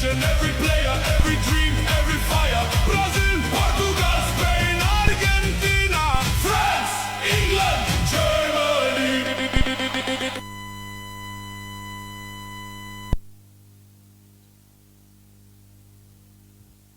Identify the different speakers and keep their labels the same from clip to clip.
Speaker 1: nation, every player, every dream, every fire. Brazil, Portugal, Spain, Argentina, France, England, Germany.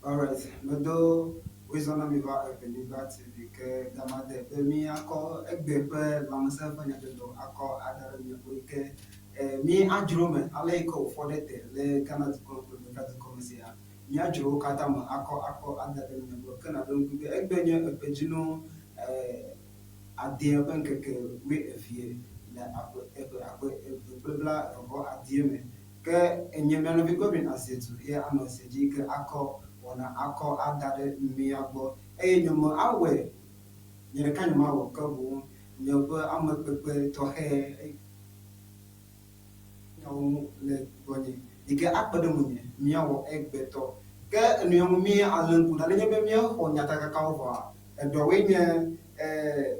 Speaker 2: Alright, medo wozɔ na mi va Evenyigba TV ke gama de be míakɔ egbe ƒe lãmesẽ ƒe nyadzɔdzɔ akɔ ada ɖe mia gbɔ yi ke eh, mi adzro me ale yi ke wòfɔ ɖe te le Ghana dukɔ kple Amerika dukɔ me sia. Míadzro wo katã me akɔ akɔ ada ɖe mia gbɔ ke naɖo ŋku be egbe nye eƒe dzinu eh, adea ƒe ŋkeke wuievie le aƒe eƒe akpe eve kple bla eve vɔ adie me. Ke enye mia nɔvi Godwin Azietu ye anɔ zi dzi ke akɔ wɔna akɔ ada ɖe mia gbɔ eye nye me awɔe nye ɖeka nye mawɔ ke boŋ nye ƒe amekpekpe tɔxɛ nyawo ŋu le gbɔnye yi ke akpe ɖe ŋunye míawɔ egbetɔ. Ke enu ya ŋu mí alé ŋku ɖa nenye be míexɔ nyatakakawo vɔa, eɖɔwoe nye eh,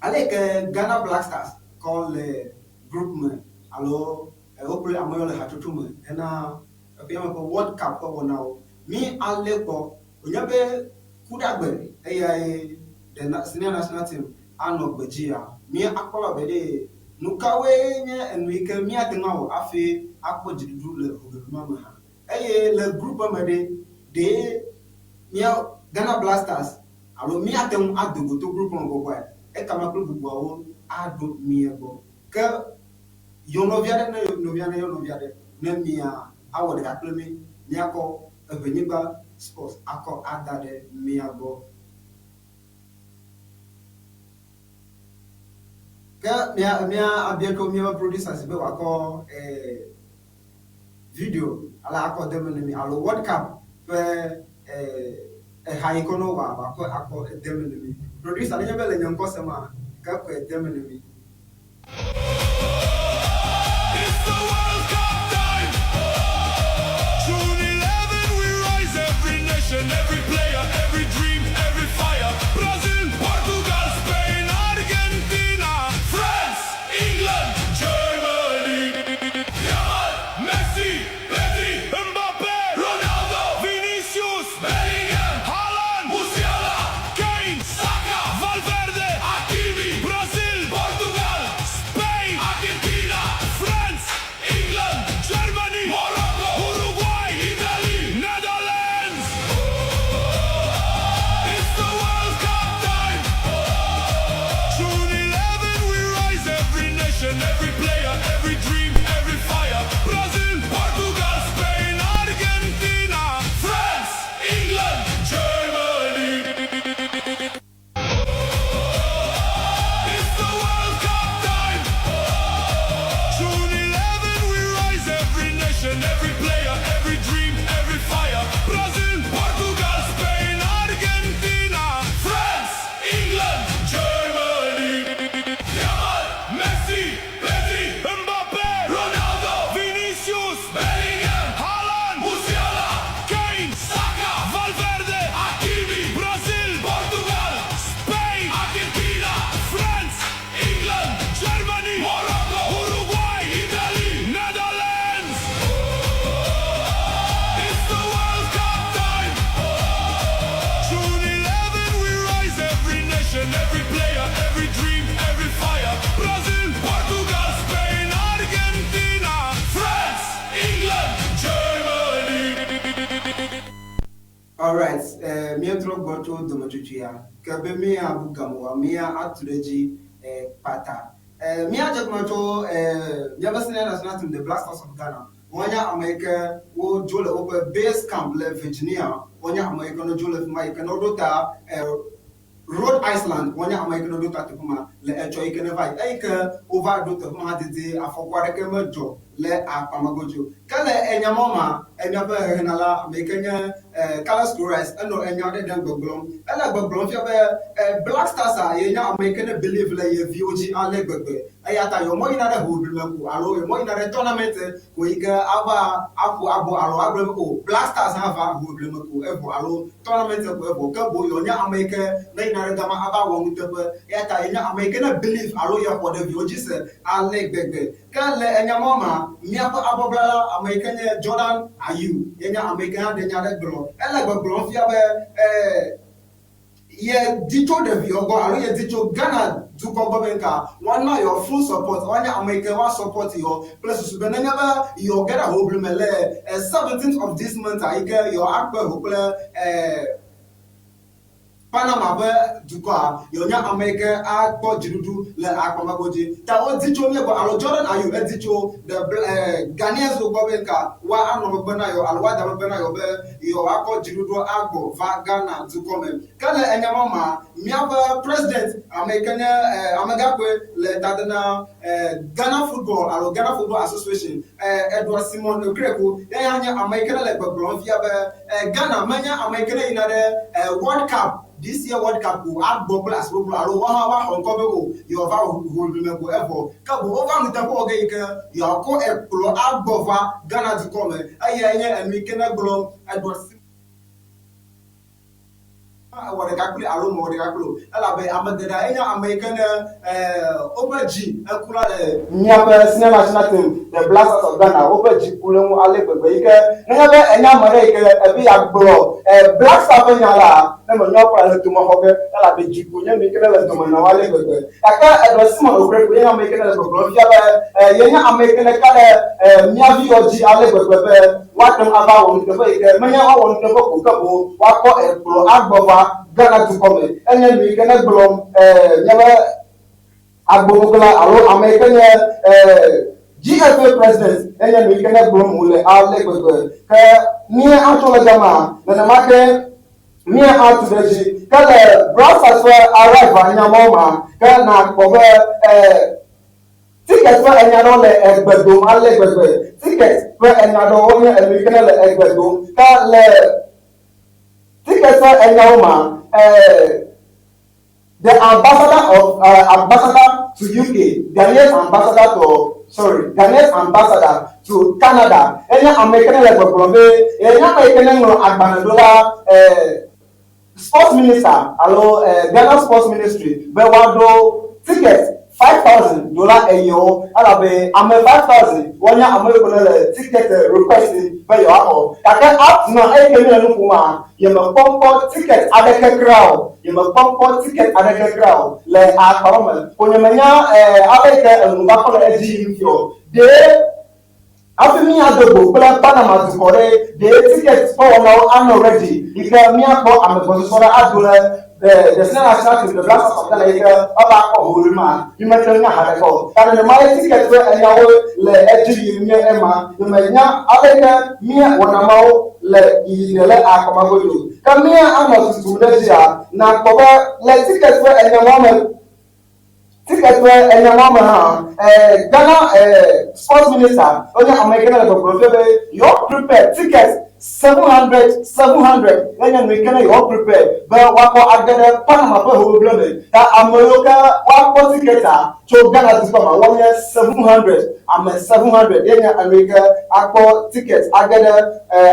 Speaker 2: ale yi ke Ghana Black Stars kɔ le group me alo wo kple ame yiwo le hatsotso me hena eƒea me ƒe World Cup ƒe wɔnawo. Mí alé kpɔ wònye be kuɖagbe eyae the senior national team anɔ gbedzia. Mí akpɔ be ɖe nu kawoe nye enu yi ke míate ŋu awɔ hafi akpɔ dziɖuɖu le hoʋiʋli ma me hã. Eye le group me ɖe, ɖe mía Ghana Black Stars alo míate ŋu ado go to group me bɔbɔe ekama kple bubuawo aɖo mía gbɔ. Ke yɔ nɔvi aɖe ne nɔvi aɖe yɔ nɔvi aɖe ne mia awɔ ɖeka kple mí míakɔ Evenyigba Sports akɔ ada ɖe mía gbɔ. Ke mía mía abia tso míaƒe producers be wòakɔ eh, video ale akɔ de me ne mi alo World Cup ƒe eh, eha yi ke ne wòa wòakɔ akɔ de me ne mi. Producer nenye be le nye ŋkɔ sema ke kɔe de me ne mi.
Speaker 1: It's the World Cup time. June 11, we rise every nation, every player, every dream, every fire. Brazil, Portugal, Spain, Argentina, France, England, Germany. Yamal, Messi, Pedri, Mbappe, Ronaldo, Vinicius, Bellingham, Haaland, Musiala, Kane, Saka, Valverde, Hakimi, Brazil, Portugal, Spain, Argentina, France, England, Germany, Morocco, Uruguay, Italy, Netherlands. It's the World Cup time. June 11, we rise every nation, every player, every dream, every fire. Brazil, Portugal, Spain, Argentina, France, England, Germany. It's the World Cup time. June 11, we rise every nation, every player, every dream, every fire. Brazil, Portugal, Spain, Argentina, France, England, Germany. Yamal, Messi, Pedri, Mbappe, Ronaldo, Vinicius, Bellingham, Haaland, Musiala, Kane, Saka, Valverde, Hakimi, Brazil, Portugal, Spain, Argentina, France, England, Germany, Morocco, Uruguay, Italy, Netherlands. It's the World Cup time. June 11, we rise every nation, every player, every dream, every fire. Brazil, Portugal, Spain, Argentina, France, England, Germany.
Speaker 2: Alright, eh, míetrɔ gbɔ tso dometsotsoea ke be míabu game oa, mía atu ɖe edzi eh, kpata. Eh, míadze gɔme tso eh, míaƒe senior national team, the Black Stars of Ghana. Wonye ame yi ke wodzo le woƒe base camp le Virginia. Wonye ame yi ke wodzo le fi ma yi ke ne woɖo ta eh, Rhode Island. Wonye ame yi ke ne woɖo ta teƒe ma le etsɔ yi ke ne va yi. Eyi ke wova ɖo teƒe ma hã didi afɔku aɖeke medzɔ le akpamegodzi o. Ke le enya ma mea, míaƒe hehenala ame yi ke nye eh, Carlos Queiroz enɔ enya aɖe ɖem gbɔgblɔm. Ele gbɔgblɔm fia be eh, Black Stars a ye nye ame yi ke ne believe le ye viwo dzi ale gbegbe. Eya ta yewo yina ɖe hoʋiʋli me ko alo yewo yina ɖe tournament ko yi ke ava aƒo abo alo agblɔ be o Black Stars hã va hoʋiʋli me ko evɔ alo tournament ko evɔ. Ke boŋ yewo nye ame yi ke ne yina ɖe gama ava wɔ nuteƒe. Eya ta ye nye ame yi ke ne believe alo yexɔ ɖeviwo dzi se ale gbegbe. Ke le enya ma mea, míaƒe abɔblala ame yi ke nye Jordan Ayew ye nye ame yi ke hã ɖe nya ɖe gblɔ. Ele gbɔgblɔm fia be eh, ye di tso ɖeviwo gbɔ alo ye di tso Ghana dukɔ gbɔ be ŋka woana yewo full support, woanye ame yi ke woa support yewo kple susu be nenye be yewo ge ɖe hoʋli me le 17th of this month yi ke yewo akpe ho kple Panama ƒe dukɔa, yewo nye ame yi ke akpɔ dziɖuɖu le akpamagodzi. Ta wodi tso mía gbɔ alo Jordan Ayew edi tso the Ghanaians wo gbɔ be ŋka woa anɔ megbe na yewo alo woada megbe na yewo be yewoakɔ dziɖuɖua agbɔ va Ghana dukɔ me. Ke le enya ma mea, míaƒe president ame yi ke nye amegãkpɔe le ta de na Ghana Football alo Ghana Football Association, Edward Simon Okraku, ye hã nye ame yi ke ne le gbɔgblɔm fia be Ghana menye ame yi ke ne yina ɖe World Cup, this year World Cup ko agbɔ kple asiʋuʋu alo woawo hã woaxɔ ŋkɔ be o yewoava hoʋiʋli me ko evɔ. Ke boŋ wova nuteƒe wɔ ge yi ke yewoakɔ ekplɔ agbɔ va Ghana dukɔ me. Eyae nye enu yi ke ne gblɔm Edward Simon. Ewɔ ɖeka kpli alo mewɔ ɖeka kpli o, elabe ame geɖe enye ame yi ke ne woƒe dzi eku la le míaƒe senior national team, the Black Stars of Ghana, woƒe dzi ku le ŋu ale gbegbe yi ke nenye be enye ame ɖe yi ke ebe yeagblɔ Black Star ƒe nya la, ne menye woƒe le dome xɔ ge, elabe dzi ku nye nu yi ke ne le dome na wo ale gbegbe. Gake Edward Simon Okraku ye nye ame yi ke ne le gbɔgblɔm fia be yenye ame yi ke ne ka ɖe mía viwo dzi ale gbegbe be woate ŋu ava wɔ nuteƒe yi ke menye woawɔ nuteƒe ko o, ke boŋ woakɔ ekplɔ agbɔ va Ghana dukɔ me. Enye nu yi ke ne gblɔm míaƒe agbomegblɔla alo ame yi ke nye GFA president enye nu yi ke ne gblɔm wòle ale gbegbe. Ke mía atso le gama nenema ke mía atu ɖe edzi. Ke le Brussels ƒe arrival nyamawo ma ke nakpɔ be Ticket ƒe enya ɖewo le egbe dom ale gbegbe. Ticket ƒe enya ɖewo nye enu yi ke ne le egbe dom. Ke le ticket ƒe enyawo ma, the ambassador of ambassador to UK, Ghanaian ambassador to sorry, Ghanaian ambassador to Canada enye ame yi ke ne le gbɔgblɔm be yenye ame yi ke ne ŋlɔ agbalẽ ɖo la Sports minister alo Ghana Sports Ministry be woaɖo ticket 5000 ɖola eyewo elabe ame 5000 wonye ame yiwo ne le ticket request be yewoaxɔ. Gake up to now eyi ke míle nu ƒoma, yemekpɔ kpɔ ticket aɖeke kura o. Yemekpɔ kpɔ ticket aɖeke kura o le akpa me. Ko nyemenya ale yi ke enu va kɔ le edzi yim fiɔ. Ɖee Hafi míado go kple Panama dukɔ ɖe, ɖe ticket ƒe wɔnawo anɔ ready yi ke míakpɔ ame gbɔsɔsɔ ɖe ado ɖe the Senior National Team, the Black Stars of Ghana yi ke woava akpɔ hoʋiʋli ma? Mímete ŋu nya haɖeke o. Ta nenema ye ticket ƒe enyawo le edzi yim nye ema. Nyemenya aleke mía wɔna mawo le yiyi ɖe le akpa ma godo o. Ke mía anɔ tutum ɖe edzia, nàkpɔ be le ticket ƒe enyawo me, Ticket ƒe enyamɔ me hã, Ghana sports minister wonye ame yi ke ne le gbɔgblɔm fia be yewo prepare ticket 700 700 ye nye nu yi ke ne yewo prepare be woakɔ age ɖe Panama ƒe hoʋiʋli me. Ta ame yiwo ke woakpɔ ticket-a tso Ghana dukɔ me wonye 700 ame 700 ye nye ame yi ke akpɔ ticket age ɖe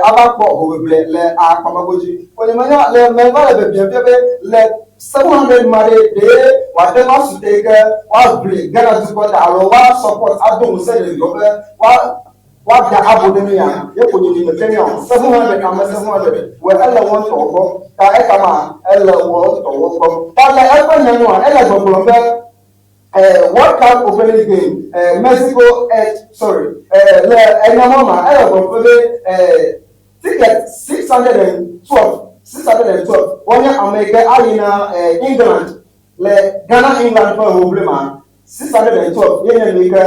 Speaker 2: ava kpɔ hoʋiʋli le akpamagodzi. Ko nye menya le meva le biabiam fia be le 700 ma ɖe ɖee wòate ŋu asu te ke woaʋli Ghana dukɔ ta alo woa support ado ŋusẽ ɖeviwo be woa woada abo ɖe mía ye ko nyinyi me ke mía o. 700 ame 700 wɔ ele wɔ ŋutɔ gbɔ ta ekama ele wɔ ŋutɔ wɔ gbɔ. Ta le eƒe nya nua ele gbɔgblɔm be World Cup opening game Mexico sorry le enya ma ma ele gbɔgblɔm be Ticket 612, 612 wonye ame yi ke ayi na England le Ghana England ƒe hoʋli ma. 612 ye nye nu yi ke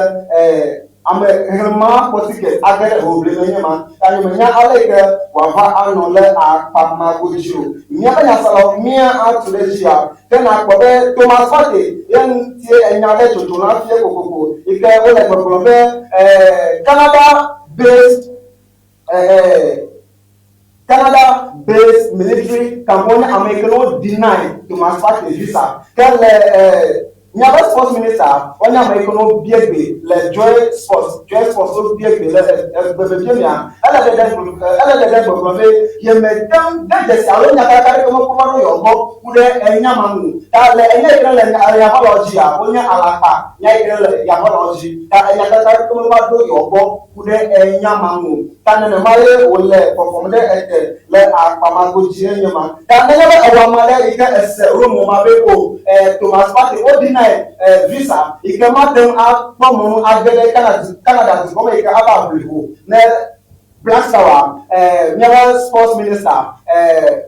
Speaker 2: ame xexlẽme ma kpɔ ticket age ɖe hoʋli me nye ma. Ta nyemenya ale yi ke wòava anɔ le akpa ma godzi o. Míaƒe nyaselawo mía atu ɖe edzia ke nakpɔ be Thomas Partey ye ŋutie enya ɖe tsotso la fia kokoko yi ke wole gbɔgblɔm be Canada based Canada based military camp wonye ame yi ke wo deny Thomas Partey visa ke le miaƒe sports minister wonye ame yi ke wo bia gbe le Joy Sports Joy Sports wo bia gbe le egbe vevie mea ele ɖeɖe ele ɖeɖe gbɔgblɔ be yemete ŋu de dzesi alo nyakaka ɖeke mekpɔ va ɖo yewo gbɔ ku ɖe enya ma ŋu ta le enya yi ke le yaʋalawo dzia wonye alakpa nya yi ke le yaʋalawo dzi ta enyakaka ɖeke meva ɖo yewo gbɔ ku ɖe enya ma ŋu o. Ta nenema ye wòle fɔfɔm ɖe ete le akpamago dzi enye ma. Ta nenye be ewɔ ame aɖe yi ke ese rumour ma be o eh, Thomas Partey wo deny eh, visa yi ke mate ŋu akpɔ mɔnu age ɖe Canada, Canada dukɔ me yi ke ava ʋli ho ne Black Star eh, míaƒe sports minister eh,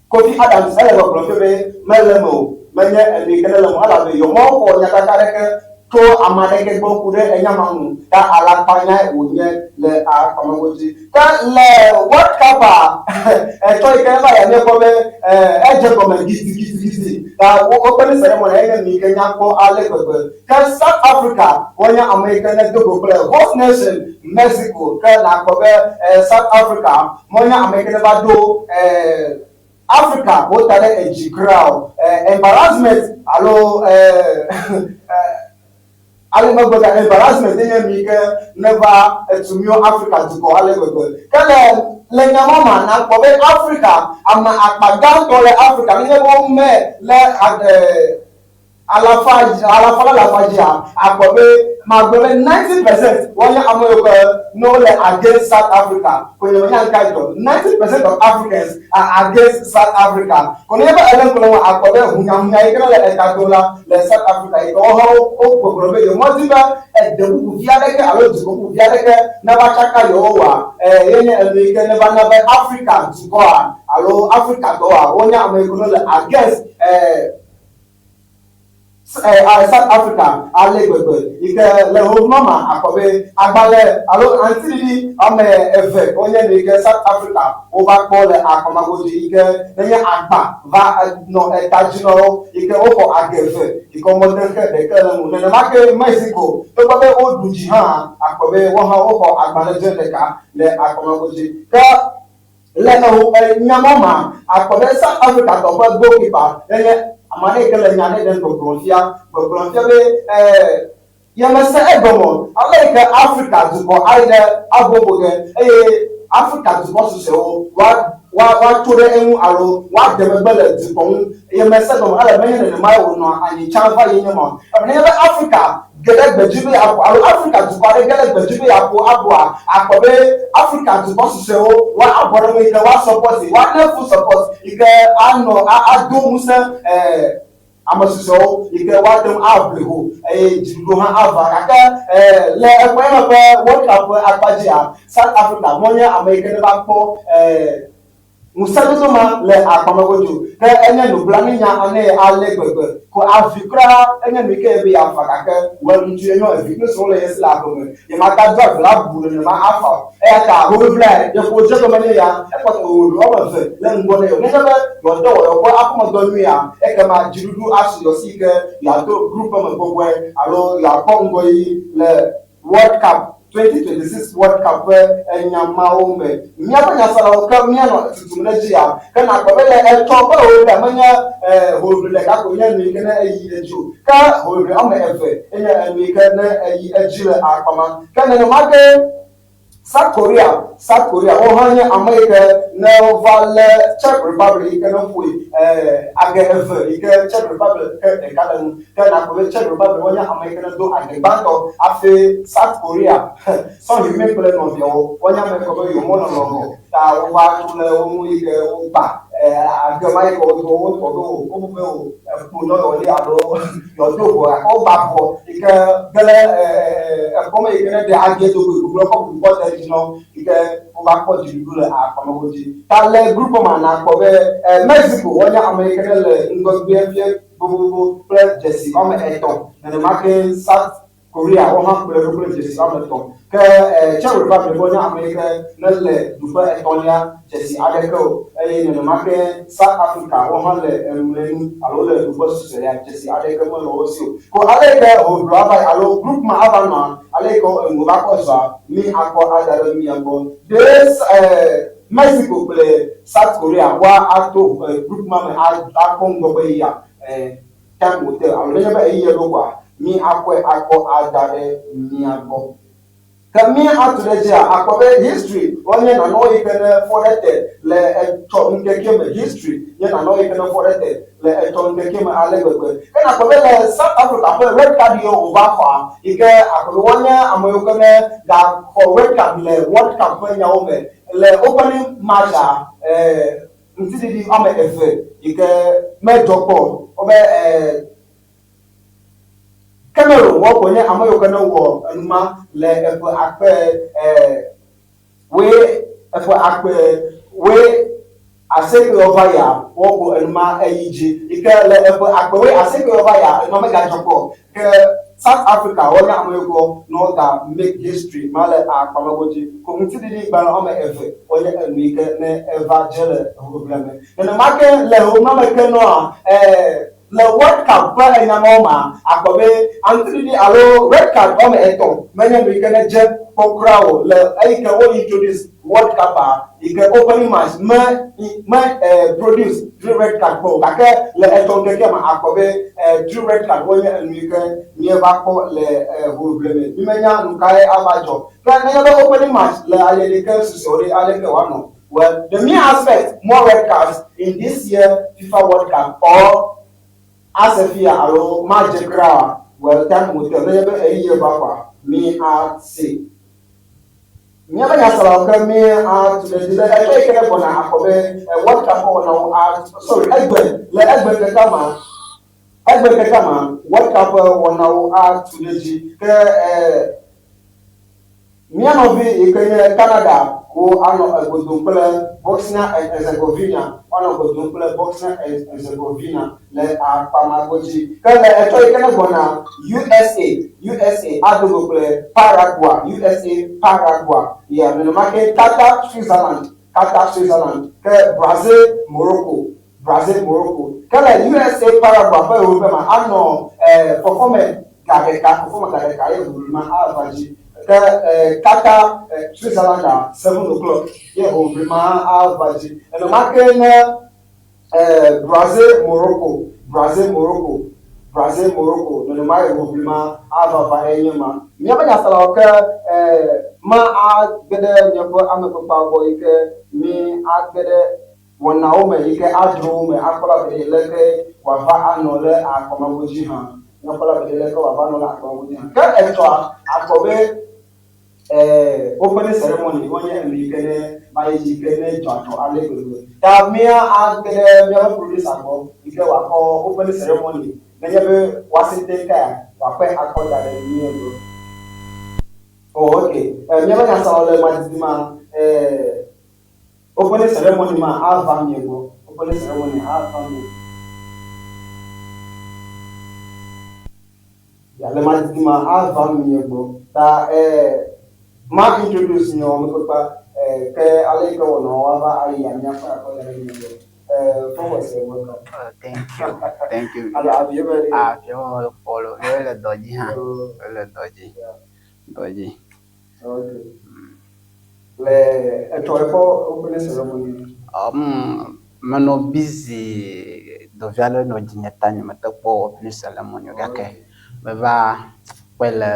Speaker 2: Kofi Adams ele gbɔgblɔm fia be mele eme o, menye enu yi ke nele eme o elabe yewomexɔ nyakaka aɖeke tso ame aɖeke gbɔ ku ɖe enya ma ŋu o, ta alakpanyae wònye le akpamewo dzi. Ke le World Cup-a etsɔ yi ke va yia míekpɔ be edze gɔme gidigidigidi ta woƒe nu ceremony enye nu yi ke nyakpɔ ale gbegbe. Ke South Africa wonye ame yi ke nedo go kple host nation Mexico ke nakpɔ be South Africa menye ame yi ke neva do Africa wo ta ɖe edzi kura o. Embarrassment alo ale megbe be embarrassment nye nu yi ke neva etu míwo Africa dukɔ ale gbegbe. Ke le le nya ma mea, nakpɔ be Africa ame akpa gãtɔ le Africa nenye be wome le alafa alafa le alafa dzia, akpɔ be magblɔ be 90% wonye ame yiwo ke ne wole against South Africa. Ko nye menya nuka dzɔ. 90% of Africans are against South Africa. Ko nenye be ele ŋku le ŋu akpɔ be hunyahunya yi ke ne le eta dom la le South Africa yi ke wohã wo gbɔgblɔ be yewomedi be ede bubu vi aɖeke alo dukɔ bubu vi aɖeke nava tsaka yewo oa, eh, ye nye enu yi ke neva na be Afrika dukɔa alo Afrikatɔwoa wonye ame yiwo ke ne le against eh, South Africa ale gbegbe yi ke le ʋeʋẽma ma akpɔ be agbalẽ alo aŋutiɖiɖi ame eve wonye nu yi ke South Africa wova kpɔ le akɔmagodzi yi ke nenye agba va nɔ eta dzi na wo yi ke woxɔ age eve yi ke womete ŋu xe ɖeke le ŋu. Nenema ke Mexico togbɔ be woɖu dzi hã akpɔ be wohã woxɔ agbalẽ dze ɖeka le akɔmagodzi ke Le eho nya ma mea, akpɔ be South Africa tɔ ƒe goalkeeper ye nye ame aɖe yi ke le nya aɖe ɖem gbɔgblɔm fia, gbɔgblɔm fia be eh, yemese egɔme o. Ale yi ke Africa dukɔ ayi ɖe abo ƒo ge eye Africa dukɔ susɔewo woa, woa, woatso ɖe eŋu alo woade megbe le dukɔ ŋu. Yemese egɔme o. Ele menye nenemae wònɔa anyi tsã va yi nye ma o. Nenye be Africa ge ɖe gbedzi be yeaƒo alo Afrika dukɔ aɖe ge ɖe gbedzi be yeaƒo aboa, akpɔ be Afrika dukɔ susɔewo woa abɔ ɖe ŋu yi ke woa support, woa ne full support yi ke anɔ a ado ŋusẽ eh, ame susɔewo yi ke woate ŋu aʋli ho eye dziɖuɖu hã ava. Gake eh, le eƒe me ƒe World Cup ƒe akpa dzia, South Africa menye ame yi ke ne va kpɔ eh, Ŋusẽdodo ma le agbame godo, ke enye nublanuinya anɛ ale gbegbe. Ko avi kura enye nu yi ke yebe yeafa gake wɔ ŋutsu yenyɔ evi kple srɔ̃wo le ye si le aƒe me. Yemata do avi la bu nenema afa o. Eya ta hoʋiʋliae yeƒo dze gɔme nye ya. Ekpɔtɔ hoʋiʋli woame eve le ŋgɔ nɛ. Nenye be yewoate wɔ yewoƒe aƒemedɔ nyuiea, ekema dziɖuɖu asu yewo si yi ke yewoato group me bɔbɔe alo yewoakpɔ ŋgɔyiyi le World Cup 2026 World Cup ƒe enya mawo me. Míaƒe nyaselawo ke míanɔ tutum ɖe edzi ya. Ke nàkpɔ be le etsɔ ƒe hoʋiʋlia menye hoʋiʋli ɖeka koe nye nu yi ke ne eyi edzi o. Ke hoʋiʋli woame eve enye enu yi ke ne eyi edzi le akpa ma. Ke nenema ke South Korea, South Korea, woawo hã nye ame yi ke ne wova lé Czech Republic yi ke ne ƒoe age eve yi ke Czech Republic ke ɖeka le ŋu. Ke nàkpɔ be Czech Republic wonye ame yi ke ne do age gbãtɔ hafi South Korea Son Heung-min kple nɔviawo wonye ame yi ke be yewomenɔ lɔlɔ̃ ta wova tu le wo ŋu yi ke wogba age ma yi ke wodo wotɔ ɖo o. Wobu be o ekpo nɔ yewo li alo yewodo ʋɔ gake wogba ʋɔ yi ke ge ɖe ekpɔ me yi ke ne ɖe age do goe gbogbo kɔ bubu kɔ de edzi nɔ yi ke wova kpɔ dziɖuɖu le akpame wo dzi. Ta le group ma nàkpɔ be Mexico wonye ame yi ke ne le ŋgɔgbea fie vovovo kple dzesi woame etɔ̃. Nenema ke South Korea wo hã kplɔe ɖo kple dzesi woame etɔ̃. Ke Czech Republic wonye ame yi ke mele ɖoƒe etɔ̃lia dzesi aɖeke o eye nenema ke South Africa wo hã le emlɔenu alo le ɖoƒe susɔea dzesi aɖeke mele wo si o. Ko ale yi ke hoʋlɔ ava yi alo group ma ava nɔa, ale yi ke enuwo va kɔ zɔa, mí akpɔ ada ɖe mía gbɔ. Ɖe Mexico kple South Korea woa ato group ma me akpɔ ŋgɔgbe yia time will tell alo nenye be ɣeyiɣi ɖo koa, mí akɔe akɔ ada ɖe mía gbɔ. Ke mí atu ɖe edzia, akpɔ be history wonye nanewo yi ke ne fɔ ɖe te le etsɔ ŋkeke me. History nye nanewo yi ke ne fɔ ɖe te le etsɔ ŋkeke me ale gbegbe. Ke nakpɔ be le South Africa ƒe red card yiwo wova xɔa, yi ke akpɔ be wonye ame yiwo ke ne gaxɔ red card le World Cup ƒe nyawo me le opening match-a, eh, ŋutiɖiɖi woame eve yi ke medzɔ kpɔ o. Wobe, eh, Cameroon wɔ ko nye ame yiwo ke ne wɔ enu ma le eƒe akpe woe eƒe akpe woe asieke yɔ va ya wɔ ko enu ma eyi dzi yi ke le eƒe akpe woe asieke yɔ va ya enu ma megadzɔ kpɔ ke South Africa wɔ nye ame yiwo ke ne wo ga make history ma le akpame godzi ko ŋutiɖiɖi gbalẽ wɔme eve wɔ nye enu yi ke ne eva dze le ʋeʋlea me. Nenema ke le ʋeʋlea me ke nɔa Le World Cup ƒe enyamawo mea, àkpɔ be aŋutiɖiɖi alo red card woame etɔ̃ menye nu yike nedze kpɔ kura o le eyike wo introduce World Cup-a yike opening match me me produce three red card kpɔ o gake le etɔ̃ ŋkekea me àkpɔ be three red card wonye enu yike míeva kpɔ le hoʋiʋli me. Mímenya nukae ava dzɔ ke nenye be opening match le alieɖi ke susɔewo ɖe aleke wòanɔ. Well, the mere aspect more red cards in this year FIFA World Cup or ase fia alo madze kura oa, well, time will tell. Nenye be ɣeyiɣi va kɔa, mi ase. Míaƒe nyaselawo ke mi atu ɖe edzi le etsɔ yi ke ne gbɔna akpɔ be eh, World Cup ƒe wɔnawo a sorry egbe le egbe ŋkekea ma egbe ŋkekea ma World Cup ƒe wɔnawo atu ɖe edzi ke eh, Mía nɔvi yi ke nye Canada wo anɔ ego dom kple Bosnia and Herzegovina, woanɔ ego dom kple Bosnia and Herzegovina le akpa ma godzi. Ke le etsɔ yi ke ne gbɔna USA, USA ado go kple Paraguay, USA, Paraguay. Ya nenema ke Qatar, Switzerland, Qatar, Switzerland. Ke Brazil, Morocco, Brazil, Morocco. Ke le USA, Paraguay ƒe ʋeʋe ma anɔ eh, fɔfɔme ga ɖeka, fɔfɔme ga ɖeka ye ʋeʋe ma ava dzi. Ke eh, Qatar, eh, Switzerland a 7 o'clock ye ʋeʋe ma ava dzi. Nenema ke ne eh, Brazil, Morocco, Brazil, Morocco, Brazil, Morocco, nenema ye ʋeʋe ma ava va enye ma. Míaƒe nyaselawo ke eh, ma age ɖe miaƒe amekpekpeawo gbɔ yi ke mi age ɖe wɔnawo me yi ke adzro wo me akpɔ la be ɖe leke wòava anɔ le akpɔmago dzi hã. Míakpɔ la be ɖe leke wòava anɔ le akpɔmago dzi hã. Ke etsɔa akpɔ be eh, opening ceremony wonye enu yi ke ne va yi dzi yi ke ne dzɔ adzɔ ale gbegbe. Ta mía age ɖe míaƒe producer gbɔ yi ke wòakɔ opening ceremony nenye be woasi te kea wòakɔe akɔ da ɖe mía gbɔ. Oh, okay. Eh, míaƒe nyaselawo le madidi ma eh, opening ceremony ma ava mia gbɔ. Opening ceremony ava mia gbɔ. Ya le madidi ma ava mia gbɔ. Ta eh, ma introduce miɔ amekpekpe eh, ke ale yi ke wɔnawo woava ayi míaƒe akɔ da ɖe mia gbɔ. Eh, Focus, you're welcome.
Speaker 3: Oh, thank you. Thank you.
Speaker 2: Alo avie be ɖe.
Speaker 3: Ah, fi wo follow. Yo le dɔ dzi hã.
Speaker 2: Oh,
Speaker 3: Yo le dɔ dzi.
Speaker 2: yeah.
Speaker 3: Dɔ dzi.
Speaker 2: Okay. Le etsɔ ekpɔ opening ceremony.
Speaker 3: Menɔ busy dɔvi aɖe nɔ dzinye ta nyemete kpɔ opening ceremony o gake meva kpɔe le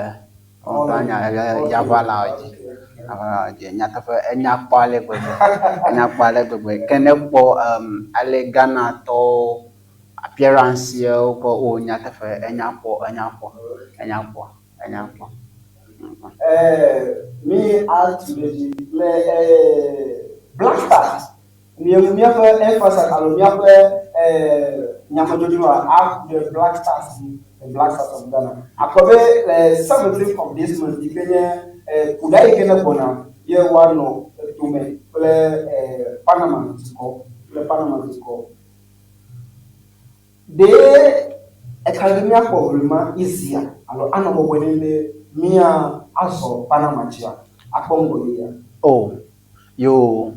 Speaker 3: ŋutɔ nya le yaʋalawo dzi. Yaʋalawo dzi. Nyateƒe enya kpɔ ale gbegbe. Enya kpɔ ale gbegbe. Ke ne kpɔ ale Ghanatɔwo appearance yewo kɔ o nyateƒe enya kpɔ enya kpɔ enya kpɔ enya kpɔ.
Speaker 2: Mi atu ɖe dzi le Black Stars míewu míaƒe emphasis alo míaƒe nyamedzodzroa aku ɖe Black Stars ŋu, the Black Stars of Ghana. Akpɔ be le 17th of this month yi ke nye kuɖa yi ke ne gbɔna ye woanɔ etome kple Panama dukɔ kple Panama dukɔ. Ɖe eka ɖe míakpɔ ʋlima easy alo anɔ bɔbɔe ne be mía azɔ Panama dzia akpɔ ŋgɔyiyia?
Speaker 3: O, yoo,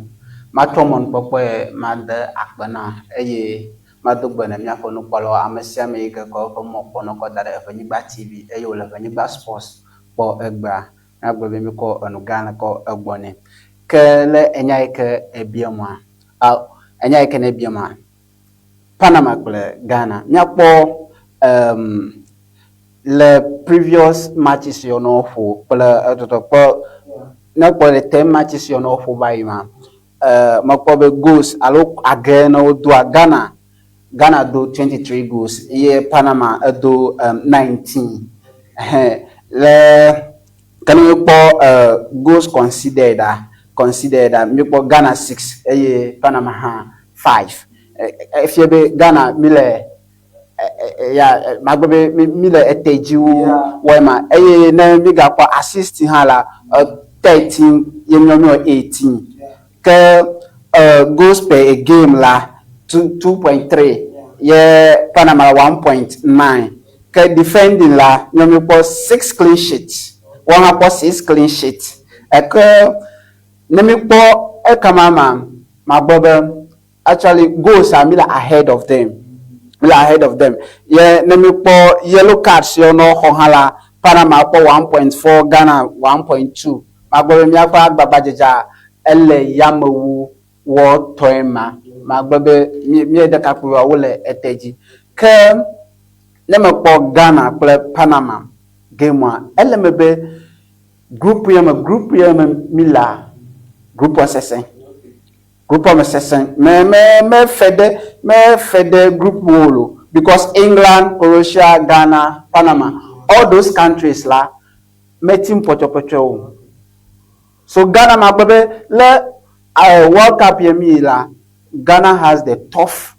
Speaker 3: matsɔ mɔnukpɔkpɔe made akpe na eye mado gbe na míaƒe nukpɔlawo, ame sia ame yi ke kɔ eƒe mɔkpɔnɔ kɔ da ɖe Eʋenyigba TV eye wòle Eʋenyigba Sports kpɔ egbea. Míagblɔ be míkɔ enu gã ɖe kɔ egbɔ nɛ. Ke le enya yi ke ebiamea, ao, enya yi ke nebiamea, Panama kple Ghana. Míakpɔ um, Le previous matches yiwo ne woƒo kple etɔtɔ kpɔ ne kpɔ le ten matches yiwo ne woƒo va yi ma, mekpɔ be goals alo age ne wodoa Ghana Ghana do 23 goals ye Panama edo 19. Ɛhɛn le ke ne míekpɔ goals conceded a conceded a míekpɔ Ghana 6 eye Panama hã 5. Efia be Ghana míle ya magblɔ be mi le ete dzi wu wɔ ema eye ne mi gakpɔ assist hã la 13 ye miɔ miwɔ 18 ke goals per a game la 2.3 ye Panama la 1.9 ke defending la miɔ mi kpɔ 6 clean sheets wɔn hã kpɔ 6 clean sheets eke ne mi kpɔ ekama ma magblɔ be Actually goals a mi le ahead of them. Mi le ahead of them. Ye ne mi kpɔ yellow cards yɔ nɔ xɔ hã la, Panama kpɔ 1.4, Ghana 1.2. Magblɔ be míaƒe agbagbadzedzea ele yame wu wɔ tɔe ma. Magblɔ be mí mía ɖekakpuiwoa wole ete dzi. Ke ne mekpɔ Ghana kple Panama game-a, ele eme be group ya me group ya me mi lea, groupua sesẽ. Group me sesẽ. Me me me fe ɖe me fe ɖe group wo lo because England, Croatia, Ghana, Panama, all those countries la me team pɔtsɔpɔtsɔe o. So Ghana ma gblɔ be le World Cup ye mi yi la, Ghana has the tough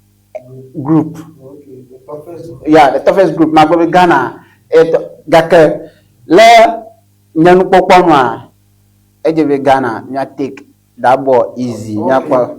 Speaker 3: group.
Speaker 2: Okay, the toughest.
Speaker 3: Yeah, the toughest group. Ma gblɔ be Ghana gake le nye nukpɔkpɔ nua, edze be Ghana mia take That ball easy. Míakpɔ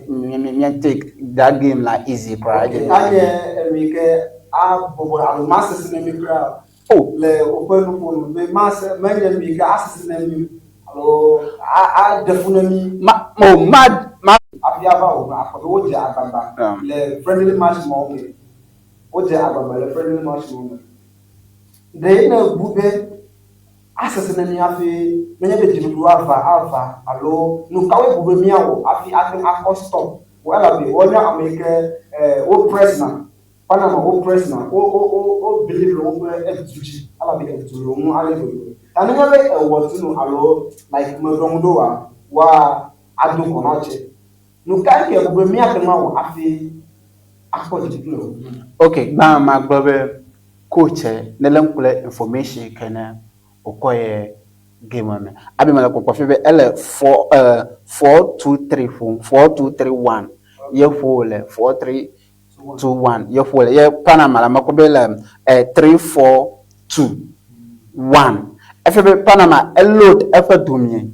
Speaker 3: mía mía take that game la easy kura.
Speaker 2: Okay. Anye emi ke abɔbɔ alo masese ne mi kura.
Speaker 3: Oh.
Speaker 2: Le woƒe nuƒo nu be mase menye mi ke asese ne mi alo aɖe fu ne mi.
Speaker 3: Ma oh ma ma.
Speaker 2: Hafi ava wò akpɔ be wodze agbagba le friendly match mawo me. Wodze agbagba le friendly match mawo me. Ɖe ne bu be asese ne mí hafi nenye be dziɖuɖu ava ava alo nu kawoe bu be míawɔ hafi ate ŋu akpɔ stop wo elabe wonye ame yi ke wo press na Panama wo press na wo wo wo wo believe le woƒe edu dzi elabe edu le wo ŋu ale gbegbe. Ta nenye be ewɔ tunu alo like meɖɔ ŋu ɖo oa, woa ado kɔ na tse. Nu kae ke bu be míate ŋu awɔ hafi akpɔ dziɖuɖu le wo ŋu?
Speaker 3: Ok, gbã magblɔ be coach ne lé ŋku ɖe information yi ke ne wòkɔ ye game me. Abi mele kpɔkpɔ fia be ele four 4-2-3 ƒom, 4-2-3-1 ye ƒo wòle, 4-3-2-1 ye ƒo wòle. Ye Panama la mekpɔ be ele 3-4-2-1. Efia be Panama eload eƒe domie.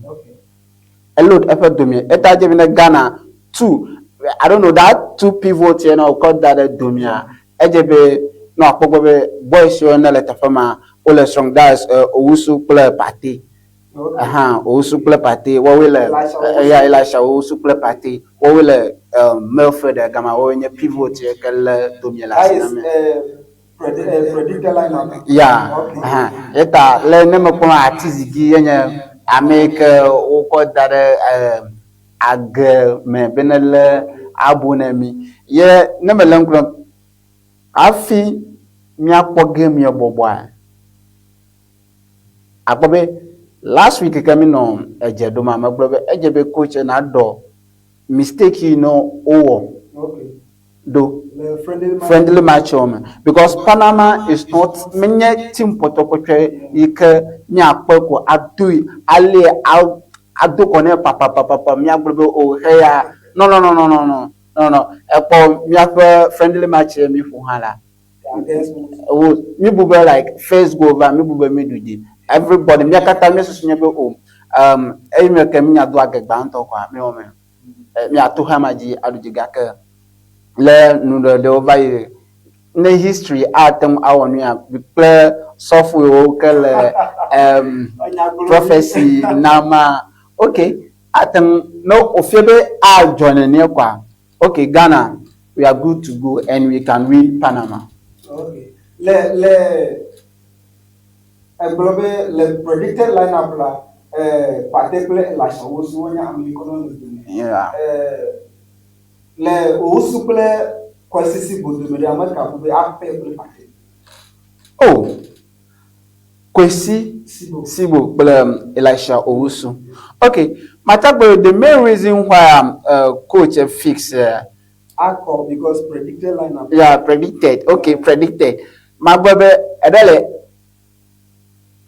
Speaker 3: Eload eƒe domie. Eta dze be ne Ghana two, I don't know that two pivot ye ne wòkɔ da ɖe domia, edze be ne wòakpɔ gbɔ be boys yiwo ne le teƒe ma wole strong that's Owusu kple Partey. Aha, Owusu kple Partey woawoe le ya Elisha Owusu kple Partey woawoe le midfielder gama woawoe nye pivot ye ke le domie le asi na mi. Ya, aha, eta le ne mekpɔ ati zigi ye nye ame yi ke wokɔ da ɖe age me be ne lé abo ne mi. Ye ne mele ŋku ɖem hafi míakpɔ game ye bɔbɔa, akpɔ be last week ke mi nɔ edze ɖom megblɔ be edze be coach naɖɔ mistake yi ne wowɔ ɖo friendly match me because Panama is not menye team pɔtɔpɔtɔe yi ke míakpɔe ko adoe alie ado kɔ nɛ papapapapa míagblɔ be o xeya no no no no no no no no ekpɔ míaƒe friendly match ye mi ƒo hã la wo mi bu be like first goal va mi bu be mi ɖu dzi everybody mía katã míesusu nye be o eyi me ke mi nya do age gbãtɔ kɔa mi wɔ me míato xama dzi aɖu dzi gake le nu ɖewo va yi ne history ate ŋu awɔ nu ya kple sɔfo yiwo ke le prophecy nama ok ate ŋu ne wòfia be adzɔ nene kɔa ok Ghana we are good to go and we can win Panama.
Speaker 2: Okay. Le le egblɔ be le predicted lineup la Partey kple Elisha Owusu wonye ame yi ke nɔ le dome.
Speaker 3: Yeah.
Speaker 2: Le Owusu kple Kwesi Sibo dome ɖe ame ka bu be akpe kple Partey?
Speaker 3: Oh. Kwesi Sibo kple Elisha Owusu. Okay, Matagbe, the main reason why coach fix
Speaker 2: Akɔ because predicted lineup.
Speaker 3: Yeah, predicted. Okay, predicted. Magbe be eɖe le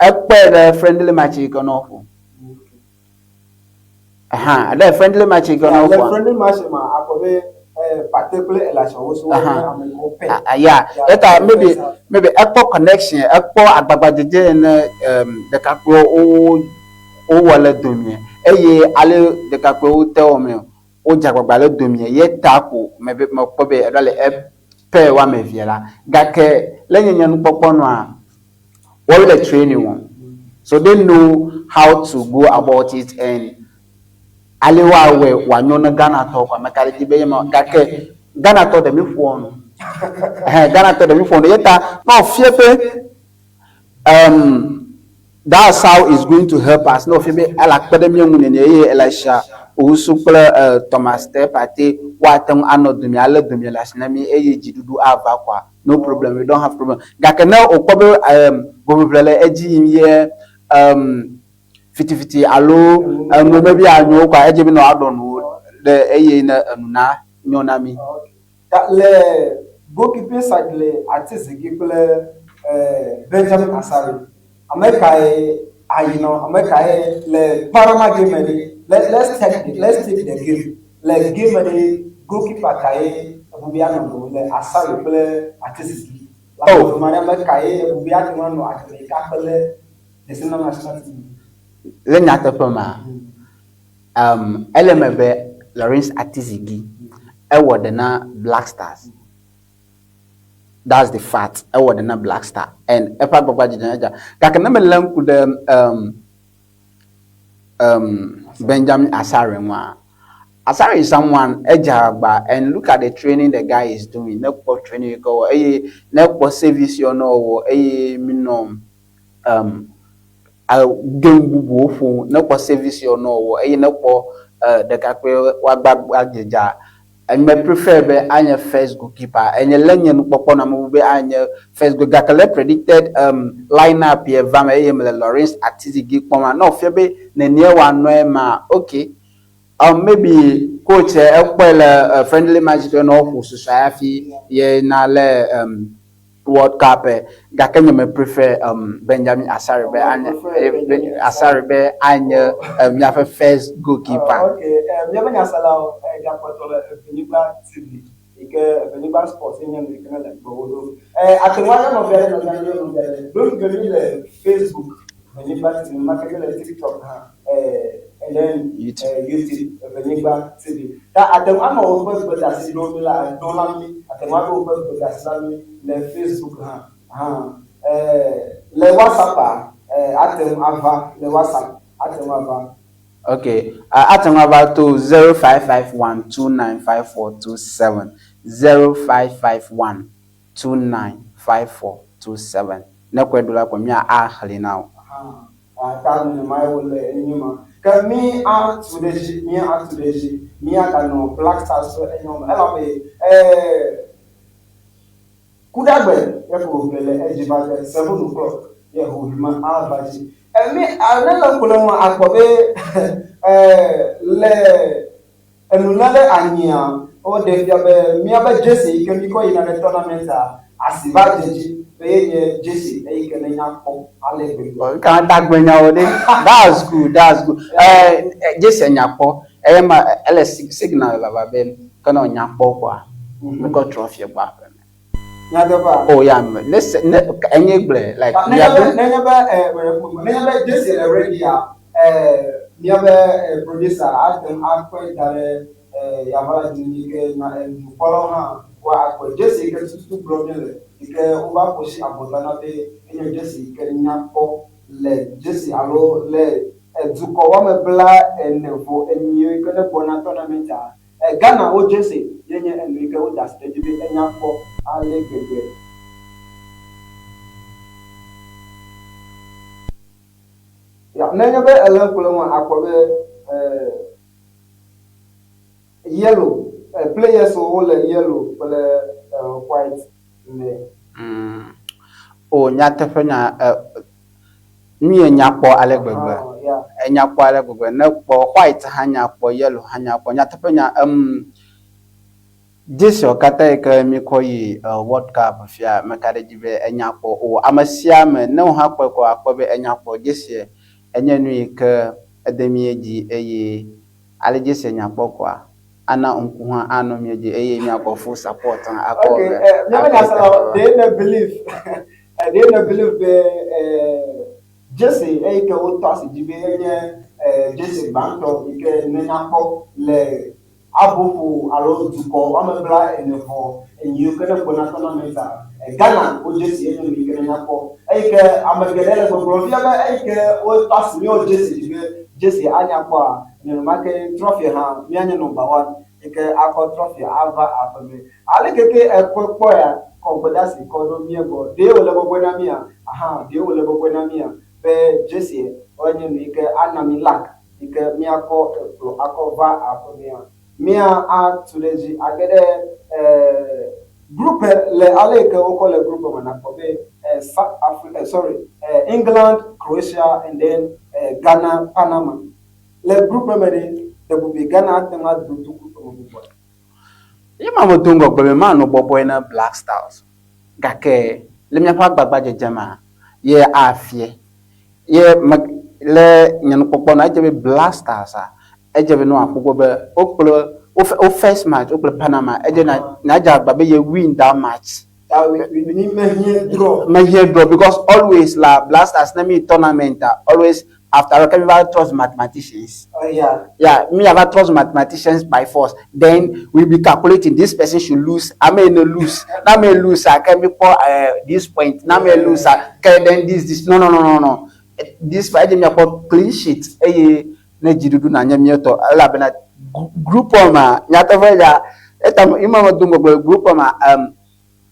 Speaker 3: ekpɔe ɖe friendly match yi ke ne woƒo. Aha, eɖe friendly match yi ke ne
Speaker 2: Le
Speaker 3: woƒoa.
Speaker 2: friendly match ma akɔ be Partey kple Elisha Owusu wo nye ame yiwo pɛ.
Speaker 3: Ah, ah, yeah. Eta maybe ekpɔ connection, ekpɔ agbagbadzedze ne ɖekakpuiwo wowɔ le domie eye ale ɖekakpuiwo te wɔ me wodze agbagba le domie ye ta ko mebe mekpɔ be eɖo le epe woame evea la. Gake le nye nye nukpɔkpɔ nua, woawo le training wɔm. So they know how to go about it and ale woawɔe wòanyo ne Ghanatɔwo ko ameka ɖe dzi be ye ma gake Ghanatɔ ɖe mi ƒoa nu. Ɛhɛn, Ghanatɔ ɖe mi ƒoa nu. Ye ta ne wòfia be that's how it's going to help us. Ne wòfia be ele akpe ɖe mía ŋu nene eye Elisha Owusu kple Thomas Teye Partey woate ŋu anɔ dome alé dome le asi na mí eye dziɖuɖu ava koa, no problem, we don't have problem. Gake ne wòkpɔ be hoʋiʋli le edzi yim ye fitifiti alo enu mebi anyo o koa, edze be ne woaɖɔ nuwo ɖe eye ne enu na nyo na mí.
Speaker 2: Ta le goalkeeping side le Atizigi kple Benjamin Asare, ame kae ayi nɔ, ame kae le Panama game me ɖe? Let, let's take the, let's take the game. Le game me ɖe, goalkeeper kae ebu be anɔ dome le Asare kple Atizigi? Le ame eve ma ɖe, ame kae ebu be ate ŋu anɔ adzɔ ɖeka kple the senior national team?
Speaker 3: Le nyateƒe mea, ele eme be Lawrence Atizigi ewɔ ɖe na Black Stars. That's the fact. Ewɔ ɖe na Black Star and eƒe agbagbadzedze edza. Gake ne melé ŋku ɖe Benjamin Asare ŋua, Asare is someone edze agbagba and look at the training the guy is doing. Ne kpɔ training yi ke wɔ eye ne kpɔ service yiwo ne wòwɔ eye minɔ game bubuwo ƒom, ne kpɔ service yiwo ne wòwɔ eye ne kpɔ ɖekakpui woagbagbadzedzea, me prefer be anye first goalkeeper. Enye le nye nukpɔkpɔ na mebu be anye first goal gake le predicted line up ye va me eye mele Lawrence Atizigi kpɔm ne wòfia be nenie wòanɔe ma, okay. Maybe coach ekpɔe le friendly match ke ne woƒo susɔe hafi ye na le World Cup gake nye me prefer Benjamin Asare be anye Asare be anye míaƒe first goalkeeper.
Speaker 2: Okay, míaƒe nyaselawo gakpɔtɔ le Evenyigba TV yi ke Evenyigba Sports ye nye nu yi ke ne le gbɔwò ɖo. Ate ŋu ayɔ nɔvi aɖe, nɔvi aɖe yɔ nɔvi aɖe. Ɖo ŋku be mí le Facebook Evenyigba TV, nenema ke mí le TikTok hã and then YouTube Evenyigba TV. Ta ate ŋu anɔ woƒe gbedeasi ɖom mí la ɖom na mí. Ate ŋu aɖo woƒe gbedeasi na mí le Facebook hã hã. Le WhatsApp-a, ate ŋu ava le WhatsApp, ate ŋu ava.
Speaker 3: Ok, ate ŋu ava to 0551295427, 0551295427. Ne kɔe ɖo la ko mía axlẽ na wò.
Speaker 2: Hã, ta nenemae wòle enye ma. Ke mí atu ɖe edzi, mí atu ɖe edzi, míaganɔ Black Stars ƒe enyɔ me elabe ee Kuɖagbe ye ƒoʋli le edzi va de 7 o'clock ye hoʋli ma ava dzi. Mí ne le ŋku le ŋua akpɔ be le enu lé ɖe anyia woɖe fia be míaƒe jersey yi ke míkɔ yina ɖe tournament-a asi va dze dzi be ye nye jersey eyi ke ne nya kpɔ ale gbegbe.
Speaker 3: Ka tagbenyawo ɖe. That's good, that's good. Jersey nya kpɔ eye ma ele signal vava be ke ne nya kpɔ koa mekɔ trophy gbɔ aƒe me.
Speaker 2: Nyateƒea?
Speaker 3: Oh yeah, ne se ne enye gblɔe like
Speaker 2: we are doing. Nenye be jersey le ready-a, míaƒe producer ate ŋu akɔe da ɖe yavala dzi yi ke nukpɔlawo hã woakpɔe. Jersey yi ke tututu gblɔm míele yi ke wova ƒo shi abɔta na be enye jersey yi ke nya kpɔ le jersey alo le dukɔ woame bla ene vɔ enyi yi ke ne gbɔna tournament-a, Ghana wo jersey ye nye enu yi ke woda asi ɖe edzi be enya kpɔ ale gbegbe. Ya, nenye be ele ŋku le ŋua, akpɔ be yellow, players wo le yellow kple white me.
Speaker 3: O, nyateƒe nya, Nu ye nya kpɔ ale gbegbe. Enya kpɔ ale gbegbe. Ne kpɔ white hã nya kpɔ, yellow hã nya kpɔ. Nyateƒe nya em Jersey katã yi ke míkɔ yi World Cup fia meka ɖe edzi be enya kpɔ o. Ame sia ame ne wò hã kpɔe ko akpɔ be enya kpɔ. Jersey enye nu yi ke ede mía dzi eye ale jersey nya kpɔ koa ana ŋku hã anɔ mía dzi eye míakpɔ full support hã akɔ
Speaker 2: Okay,
Speaker 3: be
Speaker 2: míaƒe
Speaker 3: akɔ
Speaker 2: nyaselawo,
Speaker 3: teƒe.
Speaker 2: ɖe ne believe, ɖe ne believe be jersey eyi ke wotɔ asi dzi be enye jersey gbãtɔ yi ke nenya kpɔ le Aboƒo alo dukɔ woame bla ene vɔ enyi yiwo ke ne gbɔna tournament a, Ghana wo jersey enye nu yi ke ne nya kpɔ. Eyi ke ame geɖe le gbɔgblɔm fia be eyi ke wotɔ asi míawo jersey dzi be jersey anya kpɔa, nenema ke trophy hã míanye number one yi ke akɔ trophy ava aƒeme. Aleke ke ekpɔe kpɔea, kɔ gbedasi kɔ ɖo mía gbɔ. Ɖee wòle bɔbɔe na mía? Ahan, ɖee wòle bɔbɔe na mía be jersey enye nu yi ke ana mí luck yi ke míakɔ ekplɔ akɔ va aƒemea, mía atu ɖe edzi age ɖe group le ale yi ke wokɔ le group me nakpɔ be South Africa, sorry, England, Croatia and then Ghana, Panama. Le group me ɖe, ɖe bubi Ghana ate ŋu ado to group me bubua?
Speaker 3: Ye ma medo ŋgɔgbe be manɔ bɔbɔe na Black Stars gake le míaƒe agbagbadzedze mea, ye afie. Ye me le nye nukpɔkpɔ nua, edze be Black Stars a, edze be ne wòakpɔ gbɔ be wokple wo wo first match wokple Panama, edze na nadze agbagba be ye win that match.
Speaker 2: Ta we we mi mehiã draw.
Speaker 3: Mehiã draw because always la Black Stars ne mi yi tournament a, always after all ke mi va trust mathematicians.
Speaker 2: Oh yeah.
Speaker 3: Yeah, me have trust mathematicians by force. Then we be calculating this person should lose. I may no lose. Now may lose. I can be for this point. Now may lose. I can then this this. No no no no no. This fight me for clean sheet. Eye ne dziɖuɖu na nye míetɔ elabena group ma nyateƒe ya eta ima me do ŋgɔgbe group ma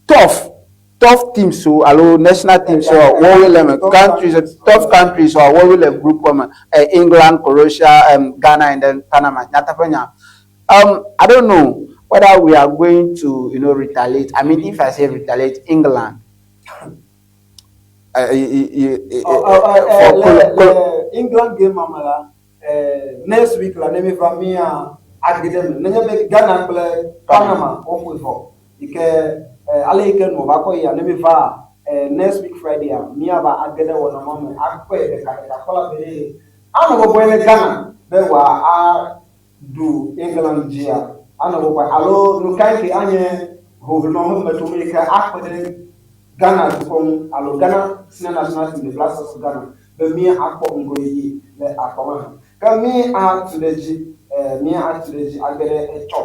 Speaker 3: tough tough teams o alo national teams o wɔwoe le eme countries tough countries o wɔwoe le group me eh, England, Croatia, Ghana and then Panama. Nyateƒe nya. I don't know whether we are going to you know retaliate. I mean if I say retaliate, England.
Speaker 2: For le England game me la, next week la ne mi va mía age ɖe eme nenye be Ghana kple Panama woƒoe vɔ yi ke ale yi ke nua va kɔ yia ne mi va next week Friday a míava age ɖe wɔna ma me akpɔe ɖeka ɖeka kpɔ la be ɖe anɔ bɔbɔe ne Ghana be wòa ɖu England dzia anɔ bɔbɔe alo nu kae ke anye hoʋlimɔ me tsom yi ke akpe ɖe Ghana dukɔ ŋu alo Ghana Senior National Team, the Black Stars of Ghana be mía akpɔ ŋgɔyiyi le akpa ma hã. Ke mí atu ɖe edzi, mía atu ɖe edzi age ɖe etsɔ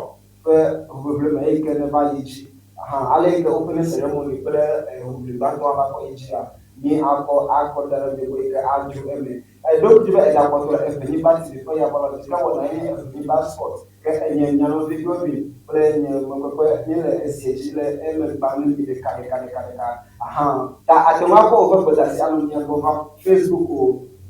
Speaker 2: ƒe hoʋiʋli me eyi ke neva yi dzi hã. Ale yi ke opening ceremony kple hoʋiʋli gbãtɔa va kɔ yi dzia, mí akɔ akɔ da ɖe mia gbɔ yi ke adzro eme. Eɖo ŋku be egakpɔtɔ le Evenyigba TV ƒe yaʋalɔ dzi ke wɔna ye nye Evenyigba Sport. Ke enye mia nɔvi Godwin kple nye mekpekpe míele esia dzi le eme gbam ne mi ɖeka ɖeka ɖeka ɖeka. Ahan. Ta àte ŋu akpɔ woƒe gbedasi anɔ mia gbɔ vam. Facebook o,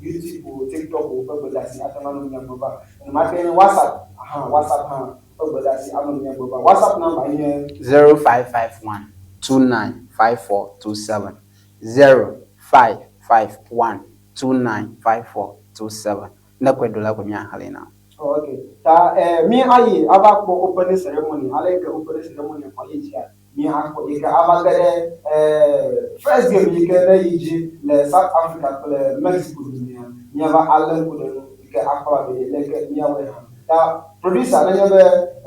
Speaker 2: YouTube o, TikTok o, woƒe gbedasi ate ŋu anɔ mia gbɔ vam. Nenema ke nye WhatsApp. Ahan, WhatsApp hã ƒe gbedasi anɔ mia gbɔ vam. WhatsApp number nye.
Speaker 3: 0551 29 5427 0551 29 5427 Ne kɔe ɖo la ko míaxlẽe na wò.
Speaker 2: Oh, ok. Ta eh, mi ayi ava kpɔ opening ceremony, ale yi ke opening ceremony kɔ yi dzia, mi akpɔ yi ke ava ge ɖe eh, first game yi ke ne yi dzi le South Africa kple Mexico domea, miava alé ŋku ɖe nu yi ke akpɔ abe leke míawɔe hã. Ta producer nenye be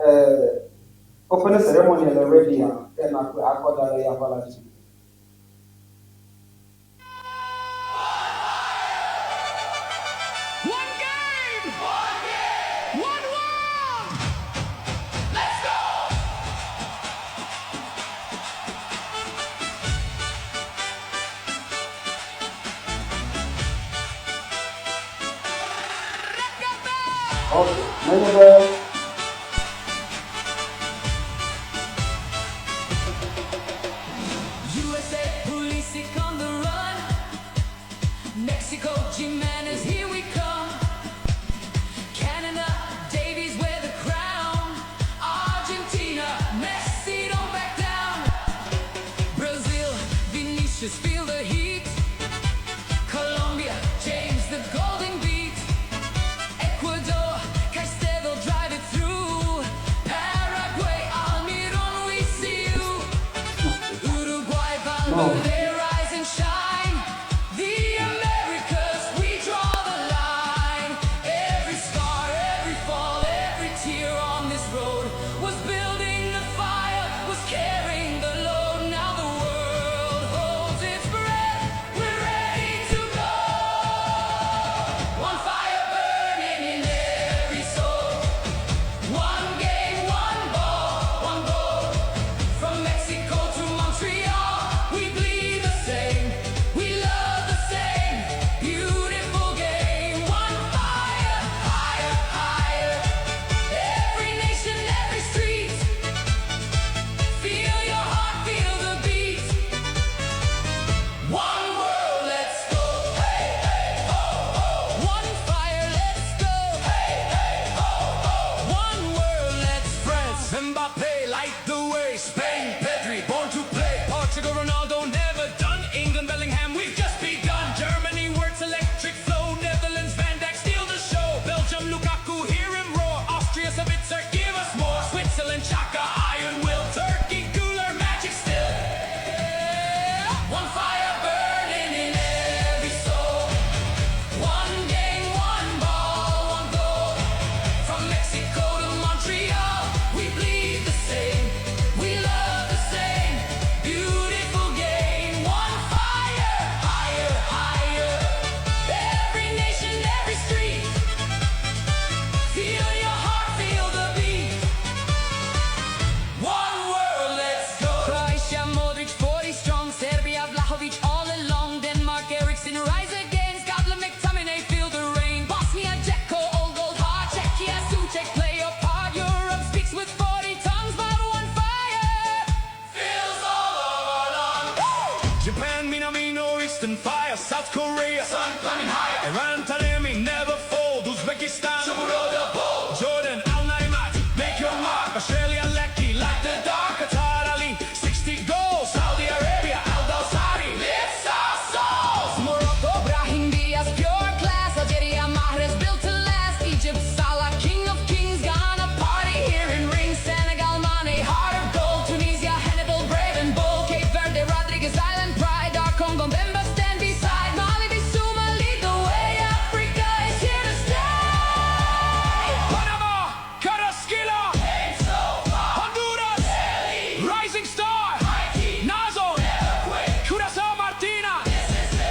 Speaker 2: eh, opening ceremony le ready-a, ke nakpɔe akɔ da ɖe yaʋa la dzi. Okay, nenye be No.
Speaker 4: They rise and shine. The Americas, we draw the line. Every scar, every fall, every tear on this road was building the fire, was carrying the load. Now the world holds its breath. We're ready to go. One fire burning in every soul. One game, one ball, one goal. From Mexico to Montreal, we bleed the same. We love the same beautiful game. One fire, higher, higher. Every nation, every street. Feel your heart, feel the beat. One world, let's go. Hey, hey, ho, ho. One fire, let's go. Hey, hey, ho, ho. One world, let's
Speaker 1: France, Mbappe light the way. Spain, Pedri, born to play. Portugal, Ronaldo, never done. England, Bellingham, we've just begun. Germany, Wirtz, electric flow. Netherlands, Van Dijk, steal the show. Belgium, Lukaku, hear him roar. Austria, Sabitzer, give us more. Switzerland, Xhaka, Iron Will. Turkey, Güler, magic still.
Speaker 4: One fire burning in every soul. One game, one ball, one goal. From Mexico to Montreal, we bleed the same. We love the same beautiful game. One fire, higher, higher. Every nation, every street. Feel your heart, feel the beat.
Speaker 1: One world, let's go.
Speaker 4: Croatia, Modric, 40 strong. Serbia, Vlahovic all along. Denmark, Eriksen, rise again. Scotland, McTominay, feel the rain. Bosnia, Dzeko, old gold heart. Czechia, Soucek, play your part. Europe speaks with 40 tongues, but one fire
Speaker 1: Fills all of our lungs. Japan, Minamino, Eastern Fire, South Korea, Son climbing higher. Iran, Taremi, never fold. Uzbekistan, Shomurodov, bold. Jordan, Al Naimat, make your mark. Australia, Leckie, light the dark. Qatar, Ali, 60 goals. Saudi Arabia, Al Dawsari, lifts our souls.
Speaker 4: Morocco, Brahim Diaz, pure class. Algeria, Mahrez, built to last. Egypt, Salah, king of kings. Ghana, party here in rings. Senegal, Mane, heart of gold. Tunisia, Hannibal, brave and bold. Cape Verde, Rodriguez, Island pride. DR Congo, Mbemba, stand beside. Mali, Bissouma, lead the way. Africa is here to stay.
Speaker 1: Panama, Carrasquilla, Honduras, Rising Star, Nazo, Curacao Martina,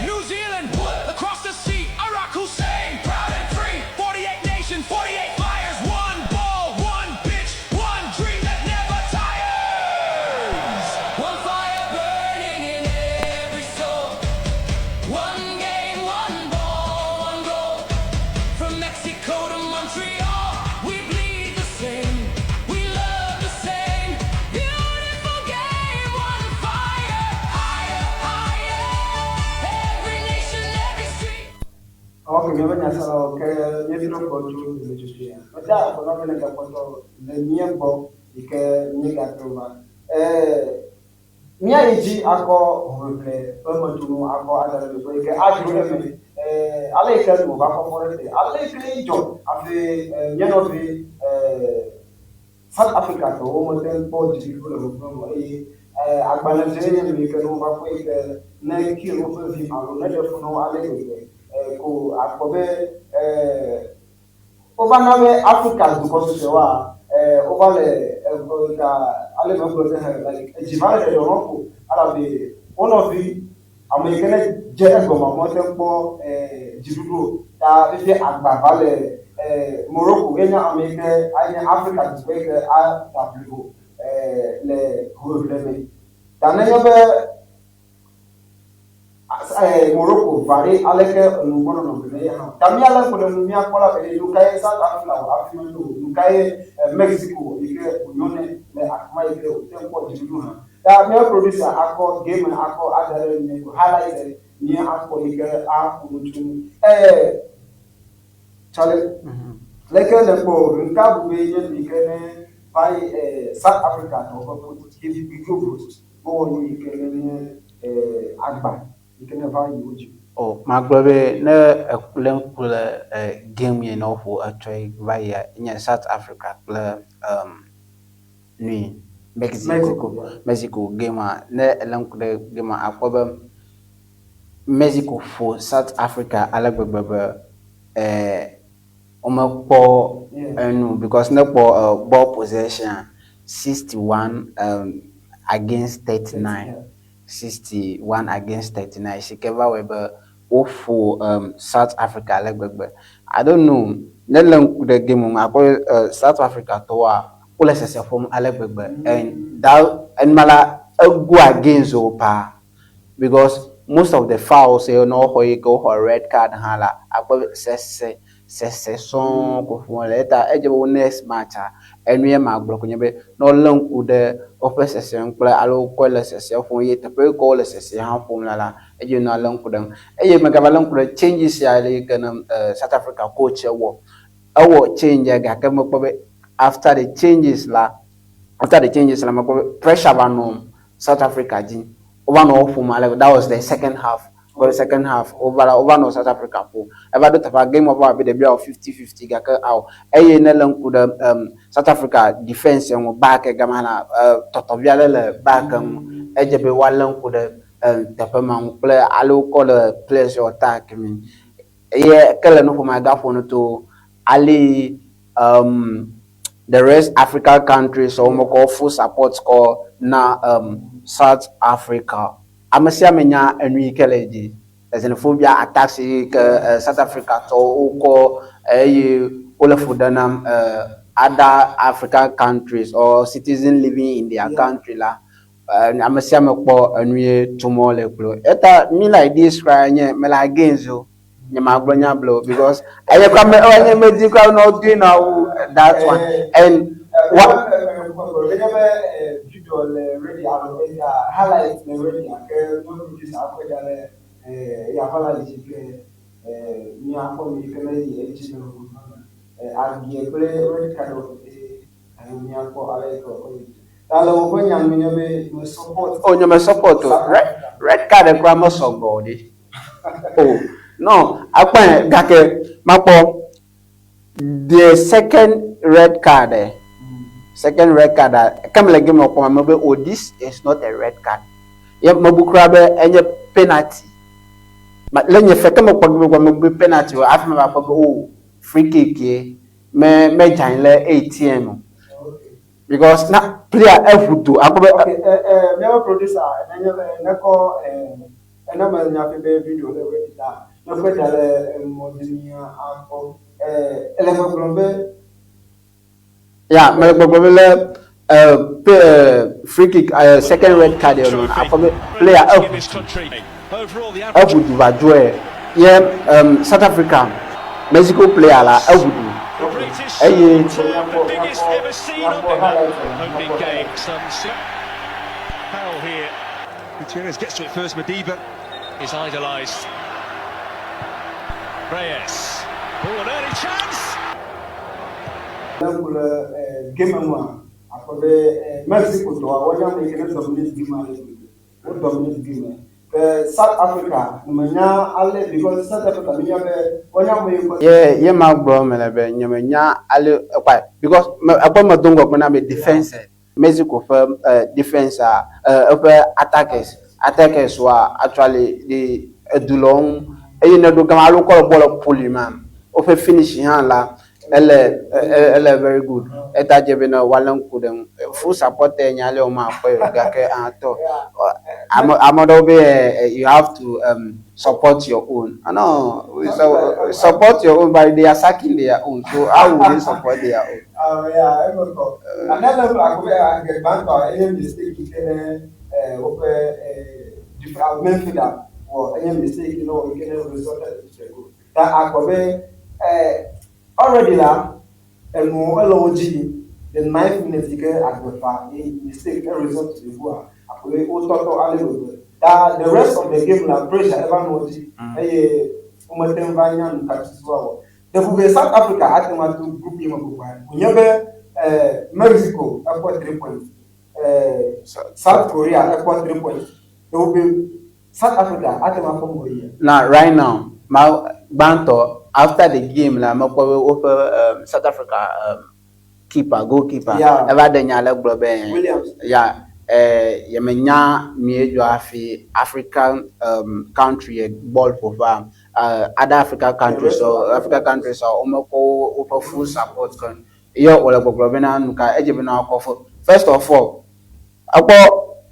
Speaker 1: New Zealand, across the sea, Iraq Hussein, proud and free, 48 nations, 48 fires, one ball, one pitch, one dream that never tires.
Speaker 4: One fire burning in every soul. One game, one ball, one goal. From Mexico to Montreal, we bleed the same. We love the same. Beautiful game, one fire, higher, higher. Every nation, every street.
Speaker 2: Ok, míaƒe nyaselawo ke míetrɔ gbɔ tso dometsotso ya. Meda afɔ na be ne gakpɔtɔ le mía gbɔ yi ke míegatrɔ va. Míayi dzi akɔ hoʋiʋli ƒe metsonu akɔ ada ɖe teƒe yi ke adzro ɖe eme. Ale yi ke wòva kɔkɔ ɖe te, ale yi ke dzɔ hafi mía nɔvi South Africa tɔwo mete ŋu kpɔ dziɖuɖu le hoʋiʋli me eye agbalẽ dze nye nu yi ke ne wova kpɔe yi ke ne kill woƒe vi alo ne ɖe fu na wo ale gbegbe ko akpɔ be wova na be Afrika dukɔ susɔewoa wova le ga ale megblɔ ɖe he like edzi va le ɖeɖe wo ƒo elabe wo nɔvi ame yi ke ne dze egɔme mete ŋu kpɔ dziɖuɖu o ta fifia agba va le Morocco ye nye ame yi ke anye Afrika dukɔ yi ke ada blibo le hoʋiʋli me. Ta nenye be Morocco va ɖe aleke enu gbɔnɔnɔ gbe ye hã. Ta míalé ŋku ɖe ŋu míakpɔ la be nu ka ye South Africa wɔ hafi meɖo o, nu ka ye Mexico wɔ yi ke wònyo nɛ le afi ma yi ke wòte ŋu kpɔ dziɖuɖu hã. Ta míaƒe producer akɔ game akɔ ada ɖe mía highlight mía akpɔ yi ke aƒo nu tso ŋu. Charlie, leke le kpɔ nu ka bu be nye nu yi ke ne va yi South Africa tɔwo ƒe vote wowɔ nu yi ke ne nye agba yi ke ne va yi wo dzi.
Speaker 3: O magblɔ be ne elé ŋku le game yi ne woƒo etsɔ yi va yia, enye South Africa kple nui Mexico
Speaker 2: Mexico, yeah.
Speaker 3: Mexico game a ne ele ŋku ɖe game a akpɔ be Mexico ƒo South Africa ale gbegbe be eh, womekpɔ enu because ne kpɔ ball possession 61 against 39, 61 against 39 si ke va wɔe be woƒo South Africa ale gbegbe. I don't know ne le ŋku ɖe game ŋu akpɔ be South Africa tɔwoa wole sese ƒom ale gbegbe and that enuma la ego against wo paa because most of the fouls yi ne woxɔ yi ke woxɔ red card hã la akpɔ be sese sese sɔŋ ko ƒom wole. Eya edze be wo next match a enu ye magblɔ ko nye be ne wolé ŋku ɖe woƒe sese ŋu kple alo wokɔe le sese ƒom eye teƒe yi ke wole sese hã ƒom le la edze be nalé ŋku ɖe eŋu. Eye megava lé ŋku ɖe changes ya yi ke ne South Africa coach wɔ. Ewɔ change gake mekpɔ be after the changes la after the changes la mekpɔ be pressure va nɔ South Africa dzi. Wova nɔ wo ƒom ale that was the second half. For the second half wova la wova nɔ South Africa ƒom. Eva ɖo teƒea game va abe ɖevi wɔ 50-50 gake aw eye ne lé ŋku ɖe South Africa defense ŋu back gama la tɔtɔvi aɖe le back ŋu. Edze be woalé ŋku ɖe teƒe ma ŋu kple ale wokɔ le players yɔ attack mi. Eye ke le nuƒom agaƒo nu to ale the rest African countries womekɔ full support kɔ na South Africa. Ame sia ame nya enu yi ke le dzi. Xenophobia attacks yi ke South Africa tɔwo wokɔ eye wole fu ɖem na other African countries or citizen living in their country la ame sia ame kpɔ enu ye tum wole kplo. Eta me like this kura nye mele against o. Nye magblɔ nya ble o because enye kura me enye medi kura ne wodoe na wu that one and wa.
Speaker 2: Nenye be video le ready alo highlight le ready ake no producer akɔe da ɖe eya highlight dzi ke míakpɔ nu yi ke ne yi edzi le me. Agie kple red card wɔ pete míakpɔ ale yi ke wòakɔ yi dzi. Ta le woƒe nya nu nye be me support.
Speaker 3: O nye me support o. Red card kura mesɔgbɔ o ɖe. O no akpɔe gake makpɔ the second red card second red card a ke mele game kpɔm ame be oh this is not a red card. Ye mebu kura be enye penalty. Le nye fe ke mekpɔ game kpɔm mebu be penalty o hafi meva kpɔ be oh free kick ye me medze anyi le 18 o. Because na player eʋu do akpɔ be.
Speaker 2: Okay, míaƒe producer nenye be nekɔ ene me nya fi be video le ready ta nekɔe da ɖe emɔ dzi mía akpɔ. Ele gbɔgblɔm be.
Speaker 3: Ya mele gbɔgblɔm be le free kick second red card yɛ no akpɔ be player eʋu eʋu du va dzoe ye South Africa Mexico player la eʋu du eye.
Speaker 4: Gutierrez gets to it first. Madiba is idolised. Reyes. Oh, an early chance!
Speaker 2: Le ŋku le game ŋua, akpɔ be Mexico tɔa woanye ame yi ke ne dominate game ale gbegbe. Wo dominate game. Ke South Africa menya ale because South Africa menya be woanye ame yi ke.
Speaker 3: Ye ye ma gblɔ mele be nye menya ale kpa because me ekpɔ me do ŋgɔ gblɔ na be defense Mexico ƒe defense a eƒe attackers attackers wa actually the edu le wo ŋu eye ne ɖo gama alo kɔ le bɔl ƒo li ma woƒe finish hã la ele ele very good. Eta dze be ne woalé ŋku ɖe ŋu. Full support nye ale womakpɔe o gake atɔ ame ame aɖewo be you have to support your own. No, so support your own but they are sacking their own. So how will they support their own?
Speaker 2: Yeah, eme kɔ. Ane le akɔ be age gbãtɔ enye mistake yi ke ne woƒe midfielder wɔ enye mistake yi ne wɔ yi ke ne resulted into the goal. Ta akpɔ be already la enu ele wo dzi the ninth minute yi ke agbefa ye mistake e result to the goal akpɔ be wotɔtɔ ale gbegbe. Ta the rest of the game la pressure eva nɔ wo dzi eye womete ŋu va nya nu ka tutu woawɔ. Ɖevu be South Africa ate ŋu ato group yi me gbogbo wònye be Mexico ekpɔ 3 points, South Korea ekpɔ 3 points. Ɖevu be South Africa ate ŋu akpɔ ŋgɔ yia.
Speaker 3: Now right now ma gbãtɔ after the game la mekpɔ be woƒe South Africa keeper, goalkeeper.
Speaker 2: Yeah.
Speaker 3: Eva ɖe nya le gblɔ be
Speaker 2: Williams.
Speaker 3: ya yemenya nyuie dzɔ hafi African country bɔl ƒoƒea other African countries or African countries womekɔ woƒe full support ke ye wòle gbɔgblɔ bena nu ka edze bena woakɔ fo. First of all, ekpɔ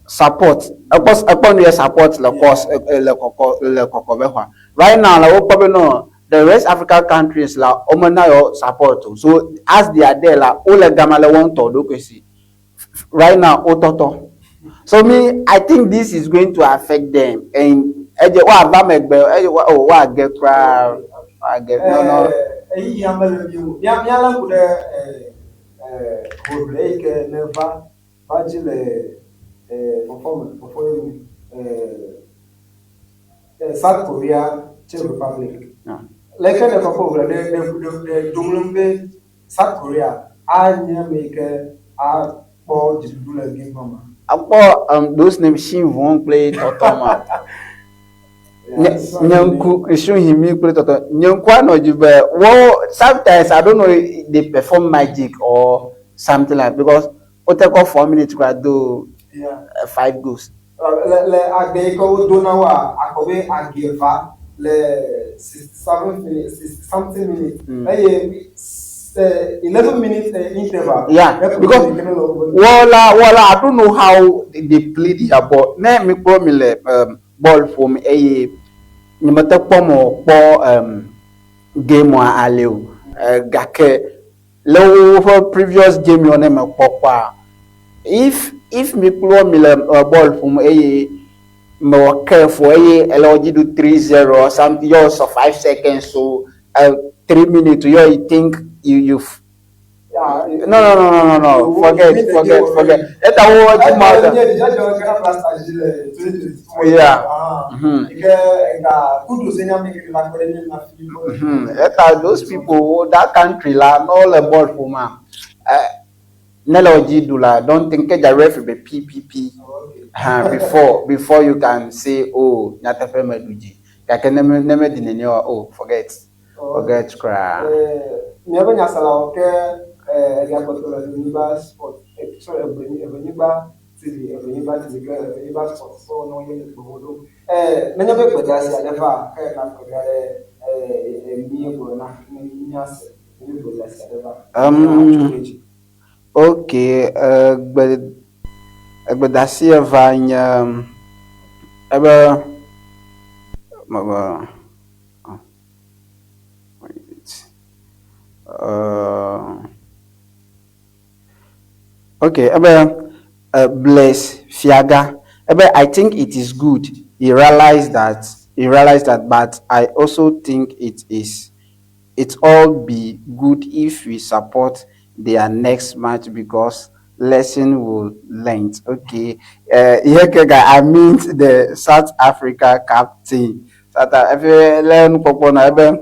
Speaker 3: support ekpɔ ekpɔ nu ye support le kɔ le kɔkɔ le kɔkɔ be xɔa. Right now la wokpɔ be no the rest African countries la womena yewo support o. So as they are there la wole gama le wo ŋutɔ ɖokui si. Right now wotɔtɔ. So me I think this is going to affect them and edze woava megbe eye oh woage kura woage no no.
Speaker 2: Eyi ya mele mi o. Mía míalé ŋku ɖe hoʋle yi ke ne va va dzi le fɔfɔ me fɔfɔ ye me South Korea Czech Republic. Le ke ne fɔfɔ ʋle ɖe ɖe ɖe ɖe domlom be South Korea anye ame yi ke akpɔ dziɖuɖu le game ma.
Speaker 3: Akpɔ those names Shinvon kple tɔtɔ ma. Nye nye ŋku Shuhimi kple tɔtɔ nye ŋku anɔ dzi be wo sometimes I don't know if they perform magic or something like because wote kɔ 4 minutes kura do 5 goals.
Speaker 2: Le agbe yi ke wodo na woa akɔ be age va le 67 minutes, 60 something minutes eye 11 minutes interval.
Speaker 3: Yeah, because wɔla wɔla I don't know how they play their ball. Ne mi kpɔ mi le ball ƒom eye nyemete kpɔ mɔ kpɔ game ale o. Gake le woƒe previous game yiwo ne me kpɔ kpɔa, if mi kplɔ mi le ball ƒom eye mewɔ careful eye ele wo dzi ɖu 3-0 or something, yɔ sɔ 5 seconds so 3 minutes yɔ you think you No, forget, forget, forget. Eta wo dzi ma da. Yeah. Eta those people that country la no le ball ƒom a. Ne le wo dzi ɖu la, don't think ke the referee be PPP. Before you can say, oh, nyateƒe me ɖu dzi. Gake ne me di nene wa, oh, forget. Forget koraa.
Speaker 2: Míaƒe nyaselawo ke egakpɔtɔ le Evenyigba Sport, sorry, Evenyigba TV, Evenyigba TV kple Evenyigba Sport ƒe wɔnawo ye le gbɔwò ɖom. Nenye be gbedeasi aɖe va ke nakplɔe da ɖe mía gbɔ na ne míase nenye be gbedeasi aɖe va.
Speaker 3: Okay, egbe egbedasi eva nye ebe mebe oh, wait. Okay, ebe Bless Fiaga. Ebe I think it is good. He realized that, but I also think it all be good if we support their next match because lesson will learn. Okay. Here I mean the South Africa captain. South Africa le nukpɔkpɔ na ebe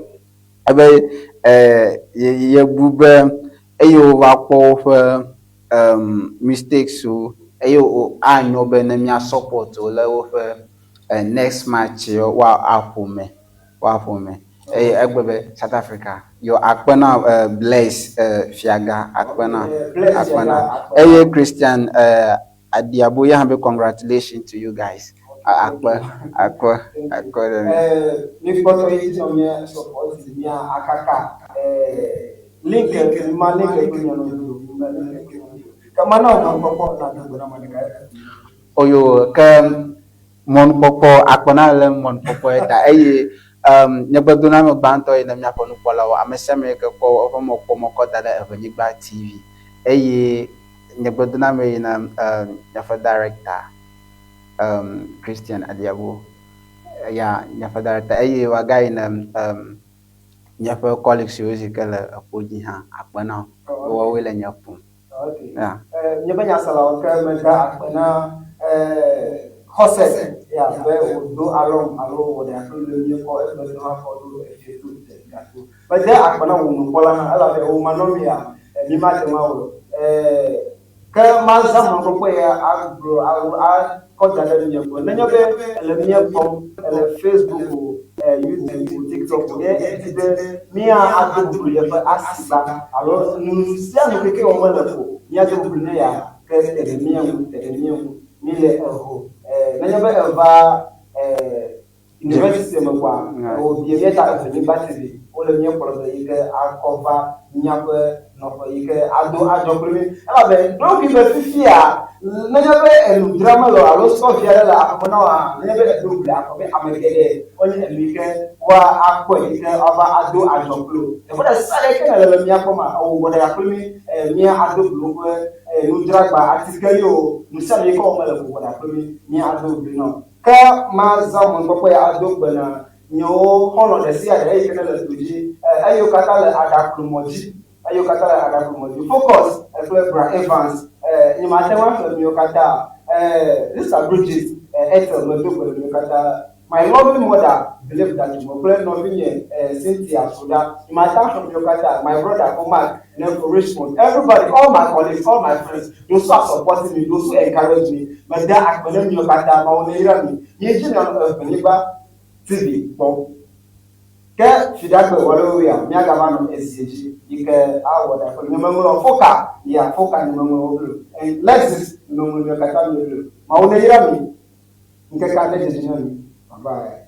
Speaker 3: ebe yebu be eye wova kpɔ woƒe mistakes wo eye wo anyo be ne mía support wo le woƒe next match woa aƒo me woaƒo me eye egblɔ be South Africa yɔ akpe na Blaise Fiaga akpe na akpe na eye Christian Adiabo ye hã be congratulations to you guys, akpe akpe akpe ɖe mi.
Speaker 2: Mi kpɔtɔ yi dzi mía support mía akaka link ma link kple mía nɔviwo ma link kple mía nɔviwo. Ke mana wò mɔnukpɔkpɔ na do gbe na ame ɖeka.
Speaker 3: Oyo ke mɔnukpɔkpɔ akpe na le mɔnukpɔkpɔ ta eye nye gbedoname gbãtɔ yi ne míaƒe nukpɔlawo ame sia ame yi ke kpɔ eƒe mɔkpɔmɔ kɔ da ɖe Evenyigba TV eye nye gbedoname yi na míaƒe director Christian Adiabo ya míaƒe director eye wòagayi ne míaƒe colleagues siwo si ke le ekpo dzi hã akpe na wo woawoe le nye ƒom.
Speaker 2: Okay.
Speaker 3: Yeah.
Speaker 2: Míaƒe nyaselawo ke meda akpe na Xɔse ya be wòdo alɔm alo wòɖe akpe le míekɔ eƒe dɔ hã kɔ ɖo efie to te gato. Mede akpe na wò nukpɔla hã elabe wò manɔmea mi mate ŋu awɔ. Ke mazã mɔnukpɔkpɔ ya agblɔ alo akɔ da ɖe mia gbɔ. Nenye be ele mía kpɔm ele Facebook o, YouTube YouTube, TikTok ye edi be mía ado boblo yeƒe asigba alo nu sia nu keke wɔm mele ko míado boblo ne ya ke te ɖe mía ŋu, te ɖe mía ŋu. Míle eho. Eh, nenye be eva eh, university me kɔa, wòbia mía ta Evenyigba TV, wole mía kplɔ ge yi ke akɔ va míaƒe nɔƒe yi ke ado adzɔ kpli mí. Elabe ɖokui be fifia, nenye be enu dzram mele o alo sɔ vi aɖe le aƒeme na wò hã, nenye be eɖo gli akɔ be ame geɖe wonye enu yi ke woakpɔe yi ke woava ado adzɔ kpli wò. Teƒe ɖe sia ɖe yi ke nèle le mía gbɔ ma, ewɔ wɔ ɖeka kpli mí mía ado gli woƒe nudzragba, atike yewo, nu sia nu yi ke wɔm mele ko wɔ ɖeka kpli mí mía ado gli nɔ. Ke mazã mɔnukpɔkpɔ ya ado gbe na nyewo xɔlɔ̃ ɖe sia ɖe eyi ke nele to dzi, eyiwo katã le aɖaklumɔ dzi, eyiwo katã le aɖaklumɔ dzi. Focus kple Bra Evans, nyemate ŋu axlẽ miwo katã. Sister Bridget, Ethel, medo gbe na miwo katã. My lovely mother, Believe Datumo kple nɔvinye Cynthia Soda, nyemate ŋu axlẽ miwo katã. My brother Omar Nefo Richmond, everybody, all my colleagues, all my friends, those who are supporting me, those who encourage me, meda akpe ne miwo katã, Mawu neyra mi. Miedzi mianɔ Evenyigba TV kpɔm. Ke Fiɖagbe wɔlewoea, míagava nɔ ezie dzi yi ke awɔ ɖa kple nyemeŋlɔ Foka ya, Foka nyemeŋlɔ wo blo. And Lexis nyemeŋlɔ miwo katã mio blo. Mawu neyra mi. Ŋkekea ne dze dzi na mi. Bye bye.